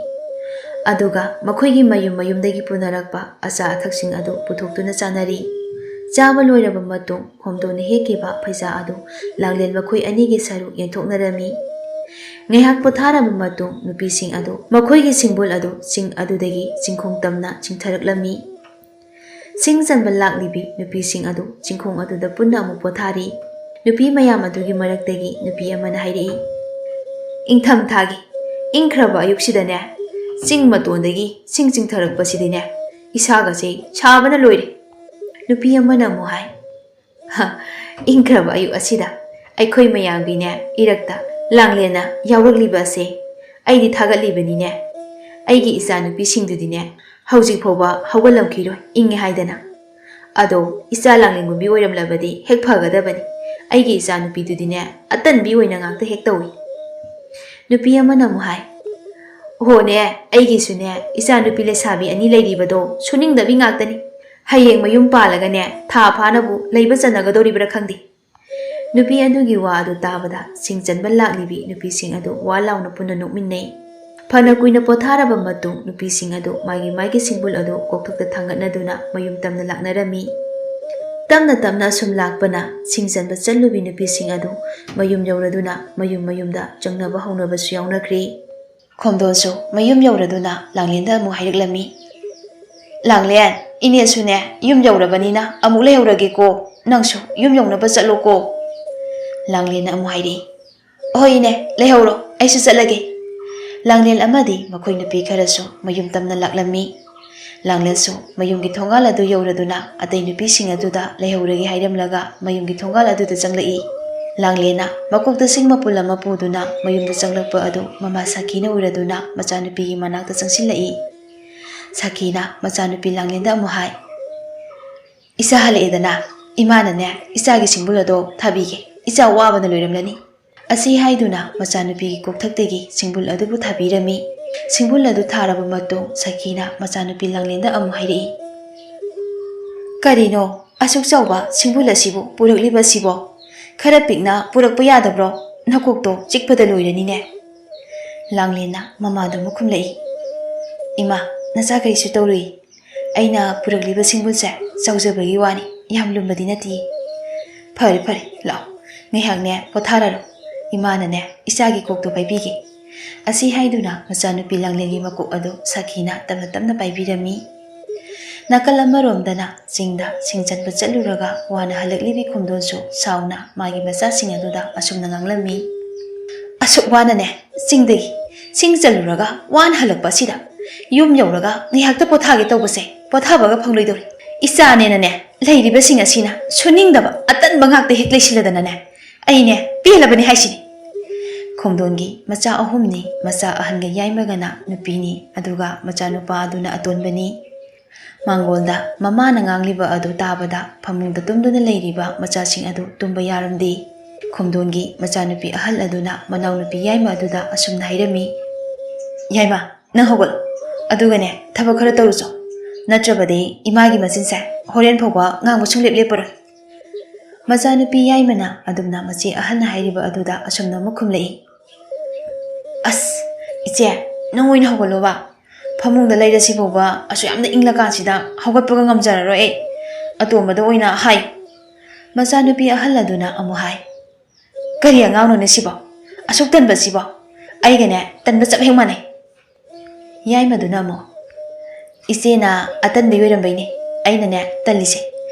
ꯑꯗꯨꯒ ꯃꯈꯣꯏꯒꯤ ꯃꯌꯨꯝ ꯃꯌꯨꯝꯗꯒꯤ ꯄꯨꯅꯔꯛꯄ ꯑꯆꯥ ꯑꯊꯛꯁꯤꯡ ꯑꯗꯨ ꯄꯨꯊꯣꯛꯇꯨꯅ ꯆꯥꯅꯔꯤ꯫ ꯆꯥꯕ ꯂꯣꯏꯔꯕ ꯃꯇꯨꯡ ꯈꯣꯝꯗꯣꯟꯅ ꯍꯦꯛꯈꯤꯕ ꯐꯩꯖꯥ ꯑꯗꯨ ꯂꯥꯡꯂꯦꯟ ꯃꯈꯣꯏ ꯑꯅꯤꯒꯤ ꯁꯔꯨꯛ ꯌꯦꯟꯊꯣꯛꯅꯔꯝꯃꯤ꯫ ꯉꯥꯏꯍꯥꯛ ꯄꯣꯊꯥꯔꯕ ꯃꯇꯨꯡ ꯅꯨꯄꯤꯁꯤꯡ ꯑꯗꯨ ꯃꯈꯣꯏꯒꯤ ꯁꯤꯡꯕꯨꯜ ꯑꯗꯨ ꯆꯤꯡ ꯑꯗꯨꯗꯒꯤ ꯆꯤꯡꯈꯣꯡ ꯇꯝꯅ ꯆꯤꯡꯊꯔꯛꯂꯝꯃꯤ꯫ ꯁꯤꯡ ꯆꯟꯕ ꯂꯥꯛꯂꯤꯕꯤ ꯅꯨꯄꯤꯁꯤꯡ ꯑꯗꯨ ꯆꯤꯡꯈꯣꯡ ꯑꯗꯨꯗ ꯄꯨꯟꯅ ꯑꯃꯨꯛ ꯄꯣꯊꯥꯔꯤ꯫ ꯅꯨꯄꯤ ꯃꯌꯥꯝ ꯑꯗꯨꯒꯤ ꯃꯔꯛꯇꯒꯤ ꯅꯨꯄꯤ ꯑꯃꯅ ꯍꯥꯏꯔꯛꯏ, "ꯏꯪꯊꯝꯊꯥꯒꯤ ꯏꯪꯈ꯭ꯔꯕ ꯑꯌꯨꯛꯁꯤꯗꯅꯦ, ꯆꯤꯡ ꯃꯇꯣꯟꯗꯒꯤ ꯁꯤꯡ ꯆꯤꯡꯊꯔꯛꯄꯁꯤꯗꯤꯅꯦ, ꯏꯁꯥꯒꯁꯦ ꯁꯥꯕꯅ ꯂꯣꯏꯔꯦ꯫" ꯅꯨꯄꯤ ꯑꯃꯅ ꯑꯃꯨꯛ ꯍꯥꯏ, "ꯍ, ꯏꯪꯈ꯭ꯔꯕ ꯑꯌꯨꯛ ꯑꯁꯤꯗ ꯑꯩꯈꯣꯏ ꯃꯌꯥꯝꯒꯤꯅꯦ ꯏꯔꯛꯇ ꯂꯥꯡꯂꯦꯟꯅ ꯌꯥꯎꯔꯛꯂꯤꯕ ꯑꯁꯦ ꯑꯩꯗꯤ ꯊꯥꯒꯠꯂꯤꯕꯅꯤꯅꯦ꯫ ꯑꯩꯒꯤ ꯏꯆꯥꯅꯨꯄꯤꯁꯤꯡꯗꯨꯗꯤꯅꯦ ꯍꯧꯖꯤꯛ ꯐꯥꯎꯕ ꯍꯧꯒꯠꯂꯝꯈꯤꯔꯣꯏ, ꯏꯪꯉꯦ ꯍꯥꯏꯗꯅ꯫ ꯑꯗꯣ ꯏꯆꯥ ꯂꯥꯡꯂꯦꯟꯒꯨꯝꯕꯤ ꯑꯣꯏꯔꯝꯂꯕꯗꯤ ꯍꯦꯛ ꯐꯒꯗꯕꯅꯤ꯫ ꯑꯩꯒꯤ ꯏꯆꯥꯅꯨꯄꯤꯗꯨꯗꯤꯅꯦ ꯑꯇꯟꯕꯤ ꯑꯣꯏꯅ ꯉꯥꯛꯇ ꯍꯦꯛ ꯇꯧꯏ꯫" ꯅꯨꯄꯤ ꯑꯃꯅ ꯑꯃꯨꯛ ꯍꯥꯏ, "ꯍꯣꯅꯦ, ꯑꯩꯒꯤꯁꯨꯅꯦ ꯏꯆꯥꯅꯨꯄꯤ ꯂꯩꯁꯥꯕꯤ ꯑꯅꯤ ꯂꯩꯔꯤꯕꯗꯣ ꯁꯨꯅꯤꯡꯗꯕꯤ ꯉꯥꯛꯇꯅꯤ꯫ ꯍꯌꯦꯡ ꯃꯌꯨꯝ ꯄꯥꯜꯂꯒꯅꯦ ꯊꯥ ꯐꯥꯅꯕꯨ ꯂꯩꯕ ꯆꯟꯅꯒꯗꯧꯔꯤꯕ꯭ꯔꯥ ꯈꯪꯗꯦ꯫" ꯅꯨꯄꯤ ꯑꯗꯨꯒꯤ ꯋꯥ ꯑꯗꯨ ꯇꯥꯕꯗ ꯁꯤꯡ ꯆꯟꯕ ꯂꯥꯛꯂꯤꯕꯤ ꯅꯨꯄꯤꯁꯤꯡ ꯑꯗꯨ ꯋꯥ ꯂꯥꯎꯅ ꯄꯨꯟꯅ ꯅꯣꯛꯃꯤꯟꯅꯩ꯫ ꯐꯅ ꯀꯨꯏꯅ ꯄꯣꯊꯥꯔꯕ ꯃꯇꯨꯡ ꯅꯨꯄꯤꯁꯤꯡ ꯑꯗꯨ ꯃꯥꯒꯤ ꯃꯥꯒꯤ ꯁꯤꯡꯕꯨꯜ ꯑꯗꯨ ꯀꯣꯛꯊꯛꯇ ꯊꯥꯡꯒꯠꯅꯗꯨꯅ ꯃꯌꯨꯝ ꯇꯝꯅ ꯂꯥꯛꯅꯔꯝꯃꯤ꯫ ꯇꯞꯅ ꯇꯞꯅ ꯑꯁꯨꯝ ꯂꯥꯛꯄꯅ ꯁꯤꯡ ꯆꯟꯕ ꯆꯠꯂꯨꯕꯤ ꯅꯨꯄꯤꯁꯤꯡ ꯑꯗꯨ ꯃꯌꯨꯝ ꯌꯧꯔꯗꯨꯅ ꯃꯌꯨꯝ ꯃꯌꯨꯝꯗ ꯆꯪꯅꯕ ꯍꯧꯅꯕꯁꯨ ꯌꯥꯎꯅꯈ꯭ꯔꯦ꯫ ꯈꯣꯝꯗꯣꯟꯁꯨ ꯃꯌꯨꯝ ꯌꯧꯔꯗꯨꯅ ꯂꯥꯡꯂꯦꯟꯗ ꯑꯃꯨꯛ ꯍꯥꯏꯔꯛꯂꯝꯃꯤ, "ꯂꯥꯡꯂꯦꯟ, ꯏꯅꯦꯁꯨꯅꯦ ꯌꯨꯝ ꯌꯧꯔꯕꯅꯤꯅ ꯑꯃꯨꯛ ꯂꯩꯍꯧꯔꯒꯦꯀꯣ, ꯅꯪꯁꯨ ꯌꯨꯝ ꯌꯧꯅꯕ ꯆꯠꯂꯣꯀꯣ꯫" ꯂꯥꯡꯂꯦꯟꯅ ꯑꯃꯨꯛ ꯍꯥꯏꯔꯛꯏ, "ꯍꯣꯏ ꯏꯅꯦ, ꯂꯩꯍꯧꯔꯣ, ꯑꯩꯁꯨ ꯆꯠꯂꯒꯦ꯫" ꯂꯥꯡꯂꯦꯟ ꯑꯃꯗꯤ ꯃꯈꯣꯏ ꯅꯨꯄꯤ ꯈꯔꯁꯨ ꯃꯌꯨꯝ ꯇꯝꯅ ꯂꯥꯛꯂꯝꯃꯤ꯫ ꯂꯥꯡꯂꯦꯟꯁꯨ ꯃꯌꯨꯝꯒꯤ ꯊꯣꯡꯒꯥꯜ ꯑꯗꯨ ꯌꯧꯔꯗꯨꯅ ꯑꯇꯩ ꯅꯨꯄꯤꯁꯤꯡ ꯑꯗꯨꯗ ꯂꯩꯍꯧꯔꯒꯦ ꯍꯥꯏꯔꯝꯂꯒ ꯃꯌꯨꯝꯒꯤ ꯊꯣꯡꯒꯥꯜ ꯑꯗꯨꯗ ꯆꯪꯂꯛꯏ꯫ ꯂꯥꯡꯂꯦꯟꯅ ꯃꯀꯣꯛꯇ ꯁꯤꯡ ꯃꯄꯨꯜ ꯑꯃ ꯄꯨꯗꯨꯅ ꯃꯌꯨꯝꯗ ꯆꯪꯂꯛꯄ ꯑꯗꯨ ꯃꯃꯥ ꯁꯥꯈꯤꯅ ꯎꯔꯗꯨꯅ ꯃꯆꯥꯅꯨꯄꯤꯒꯤ ꯃꯅꯥꯛꯇ ꯆꯪꯁꯤꯜꯂꯛꯏ꯫ ꯁꯥꯈꯤꯅ ꯃꯆꯥꯅꯨꯄꯤ ꯂꯥꯡꯂꯦꯟꯗ ꯑꯃꯨꯛ ꯍꯥꯏ, "ꯏꯆꯥ ꯍꯜꯂꯛꯑꯦꯗꯅ, ꯏꯃꯥꯅꯅꯦ ꯏꯆꯥꯒꯤ ꯁꯤꯡꯕꯨꯜ ꯑꯗꯣ ꯊꯥꯕꯤꯒꯦ, ꯏꯆꯥ ꯋꯥꯕꯅ ꯂꯣꯏꯔꯝꯂꯅꯤ꯫" ꯑꯁꯤ ꯍꯥꯏꯗꯨꯅ ꯃꯆꯥꯅꯨꯄꯤꯒꯤ ꯀꯣꯛꯊꯛꯇꯒꯤ ꯁꯤꯡꯕꯨꯜ ꯑꯗꯨꯕꯨ ꯊꯥꯕꯤꯔꯝꯃꯤ꯫ ꯁꯤꯡꯕꯨꯜ ꯑꯗꯨ ꯊꯥꯔꯕ ꯃꯇꯨꯡ ꯁꯈꯤꯅ ꯃꯆꯥꯅꯨꯄꯤ ꯂꯥꯡꯂꯦꯟꯗ ꯑꯃꯨꯛ ꯍꯥꯏꯔꯛꯏ, "ꯀꯔꯤꯅꯣ ꯑꯁꯨꯛ ꯆꯥꯎꯕ ꯁꯤꯡꯕꯨꯜ ꯑꯁꯤꯕꯨ ꯄꯨꯔꯛꯂꯤꯕ ꯑꯁꯤꯕꯣ? ꯈꯔ ꯄꯤꯛꯅ ꯄꯨꯔꯛꯄ ꯌꯥꯗꯕ꯭ꯔꯣ? ꯅꯀꯣꯛꯇꯣ ꯆꯤꯛꯄꯗ ꯂꯣꯏꯔꯅꯤꯅꯦ꯫" ꯂꯥꯡꯂꯦꯟꯅ ꯃꯃꯥꯗꯨ ꯑꯃꯨꯛ ꯈꯨꯝꯂꯛꯏ, "ꯏꯃꯥ, ꯅꯆꯥ ꯀꯔꯤꯁꯨ ꯇꯧꯔꯨꯏ꯫ ꯑꯩꯅ ꯄꯨꯔꯛꯂꯤꯕ ꯁꯤꯡꯕꯨꯜꯁꯦ ꯆꯥꯎꯖꯕꯒꯤ ꯋꯥꯅꯤ, ꯌꯥꯝ ꯂꯨꯝꯕꯗꯤ ꯅꯠꯇꯦ꯫ ꯐꯔꯦ, ꯐꯔꯦ, ꯂꯥꯛꯑꯣ, ꯉꯥꯏꯍꯥꯛꯅꯦ ꯄꯣꯊꯥꯔꯔꯣ꯫ ꯏꯃꯥꯅꯅꯦ ꯏꯆꯥꯒꯤ ꯀꯣꯛꯇꯣ ꯄꯥꯏꯕꯤꯒꯦ"꯫ ꯑꯁꯤ ꯍꯥꯏꯗꯨꯅ ꯃꯆꯥꯅꯨꯄꯤ ꯂꯥꯡꯂꯦꯟꯒꯤ ꯃꯀꯣꯛ ꯑꯗꯨ ꯁꯥꯈꯤꯅ ꯇꯞꯅ ꯇꯞꯅ ꯄꯥꯏꯕꯤꯔꯝꯃꯤ꯫ ꯅꯥꯀꯜ ꯑꯃꯔꯣꯝꯗꯅ ꯆꯤꯡꯗ ꯁꯤꯡ ꯆꯟꯕ ꯆꯠꯂꯨꯔꯒ ꯋꯥꯅ ꯍꯜꯂꯛꯂꯤꯕꯤ ꯈꯣꯝꯗꯣꯟꯁꯨ ꯁꯥꯎꯅ ꯃꯥꯒꯤ ꯃꯆꯥꯁꯤꯡ ꯑꯗꯨꯗ ꯑꯁꯨꯝꯅ ꯉꯥꯡꯂꯝꯃꯤ꯫ "ꯑꯁꯨꯛ ꯋꯥꯅꯅꯦ ꯆꯤꯡꯗꯒꯤ ꯁꯤꯡ ꯆꯜꯂꯨꯔꯒ ꯋꯥꯅ ꯍꯜꯂꯛꯄ ꯑꯁꯤꯗ ꯌꯨꯝ ꯌꯧꯔꯒ ꯉꯥꯏꯍꯥꯛꯇ ꯄꯣꯊꯥꯒꯦ ꯇꯧꯕꯁꯦ ꯄꯣꯊꯥꯕꯒ ꯐꯪꯂꯣꯏꯗꯧꯔꯤ꯫ ꯏꯆꯥꯅꯦꯅꯅꯦ ꯂꯩꯔꯤꯕꯁꯤꯡ ꯑꯁꯤꯅ ꯁꯨꯅꯤꯡꯗꯕ ꯑꯇꯟꯕ ꯉꯥꯛꯇ ꯍꯦꯛ ꯂꯩꯁꯤꯜꯂꯗꯅꯅꯦ, ꯑꯩꯅꯦ ꯄꯦꯜꯂꯕꯅꯤ ꯍꯥꯏꯁꯤꯅꯤ"꯫ ꯈꯣꯝꯗꯣꯟꯒꯤ ꯃꯆꯥ ꯑꯍꯨꯝꯅꯤ꯫ ꯃꯆꯥ ꯑꯍꯟꯒ ꯌꯥꯏꯃꯒꯅ ꯅꯨꯄꯤꯅꯤ, ꯑꯗꯨꯒ ꯃꯆꯥꯅꯨꯄꯥ ꯑꯗꯨꯅ ꯑꯇꯣꯟꯕꯅꯤ꯫ ꯃꯥꯡꯒꯣꯜꯗ ꯃꯃꯥꯅ ꯉꯥꯡꯂꯤꯕ ꯑꯗꯨ ꯇꯥꯕꯗ ꯐꯃꯨꯡꯗ ꯇꯨꯝꯗꯨꯅ ꯂꯩꯔꯤꯕ ꯃꯆꯥꯁꯤꯡ ꯑꯗꯨ ꯇꯨꯝꯕ ꯌꯥꯔꯝꯗꯦ꯫ ꯈꯣꯝꯗꯣꯟꯒꯤ ꯃꯆꯥꯅꯨꯄꯤ ꯑꯍꯜ ꯑꯗꯨꯅ ꯃꯅꯥꯎꯅꯨꯄꯤ ꯌꯥꯏꯃ ꯑꯗꯨꯗ ꯑꯁꯨꯝꯅ ꯍꯥꯏꯔꯝꯃꯤ, "ꯌꯥꯏꯃ, ꯅꯪ ꯍꯧꯒꯠꯂꯣ꯫ ꯑꯗꯨꯒꯅꯦ ꯊꯕꯛ ꯈꯔ ꯇꯧꯔꯨꯆꯣ꯫ ꯅꯠꯇ꯭ꯔꯕꯗꯤ ꯏꯃꯥꯒꯤ ꯃꯆꯤꯟꯁꯦ ꯍꯣꯔꯦꯟ ꯐꯥꯎꯕ ꯉꯥꯡꯕ ꯁꯨꯡꯂꯦꯞ ꯂꯦꯞꯄꯔꯣꯏ"꯫ ꯃꯆꯥꯅꯨꯄꯤ ꯌꯥꯏꯃꯅ ꯑꯗꯨꯝꯅ ꯃꯆꯦ ꯑꯍꯜꯅ ꯍꯥꯏꯔꯤꯕ ꯑꯗꯨꯗ ꯑꯁꯨꯝꯅ ꯑꯃꯨꯛ ꯈꯨꯝꯂꯛꯏ, "ꯑꯁ, ꯏꯆꯦ, ꯅꯪ ꯑꯣꯏꯅ ꯍꯧꯒꯠꯂꯣꯕ꯫ ꯐꯃꯨꯡꯗ ꯂꯩꯔꯁꯤ ꯐꯥꯎꯕ ꯑꯁꯨꯛ ꯌꯥꯝꯅ ꯏꯪꯂꯀꯥꯟꯁꯤꯗ ꯍꯧꯒꯠꯄꯒ ꯉꯝꯖꯔꯔꯣꯏ ꯑꯩ꯫ ꯑꯇꯣꯝꯕꯗ ꯑꯣꯏꯅ ꯍꯥꯏ"꯫ ꯃꯆꯥꯅꯨꯄꯤ ꯑꯍꯜ ꯑꯗꯨꯅ ꯑꯃꯨꯛ ꯍꯥꯏ, "ꯀꯔꯤ ꯑꯉꯥꯡꯅꯣꯅꯦ ꯁꯤꯕꯣ? ꯑꯁꯨꯛ ꯇꯟꯕꯁꯤꯕꯣ? ꯑꯩꯒꯅꯦ ꯇꯟꯕ ꯆꯞ ꯍꯦꯛ ꯃꯥꯟꯅꯩ"꯫ ꯌꯥꯏꯃꯗꯨꯅ ꯑꯃꯨꯛ, "ꯏꯆꯦꯅ ꯑꯇꯟꯕꯤ ꯑꯣꯏꯔꯝꯕꯩꯅꯦ ꯑꯩꯅꯅꯦ ꯇꯜꯂꯤꯁꯦ꯫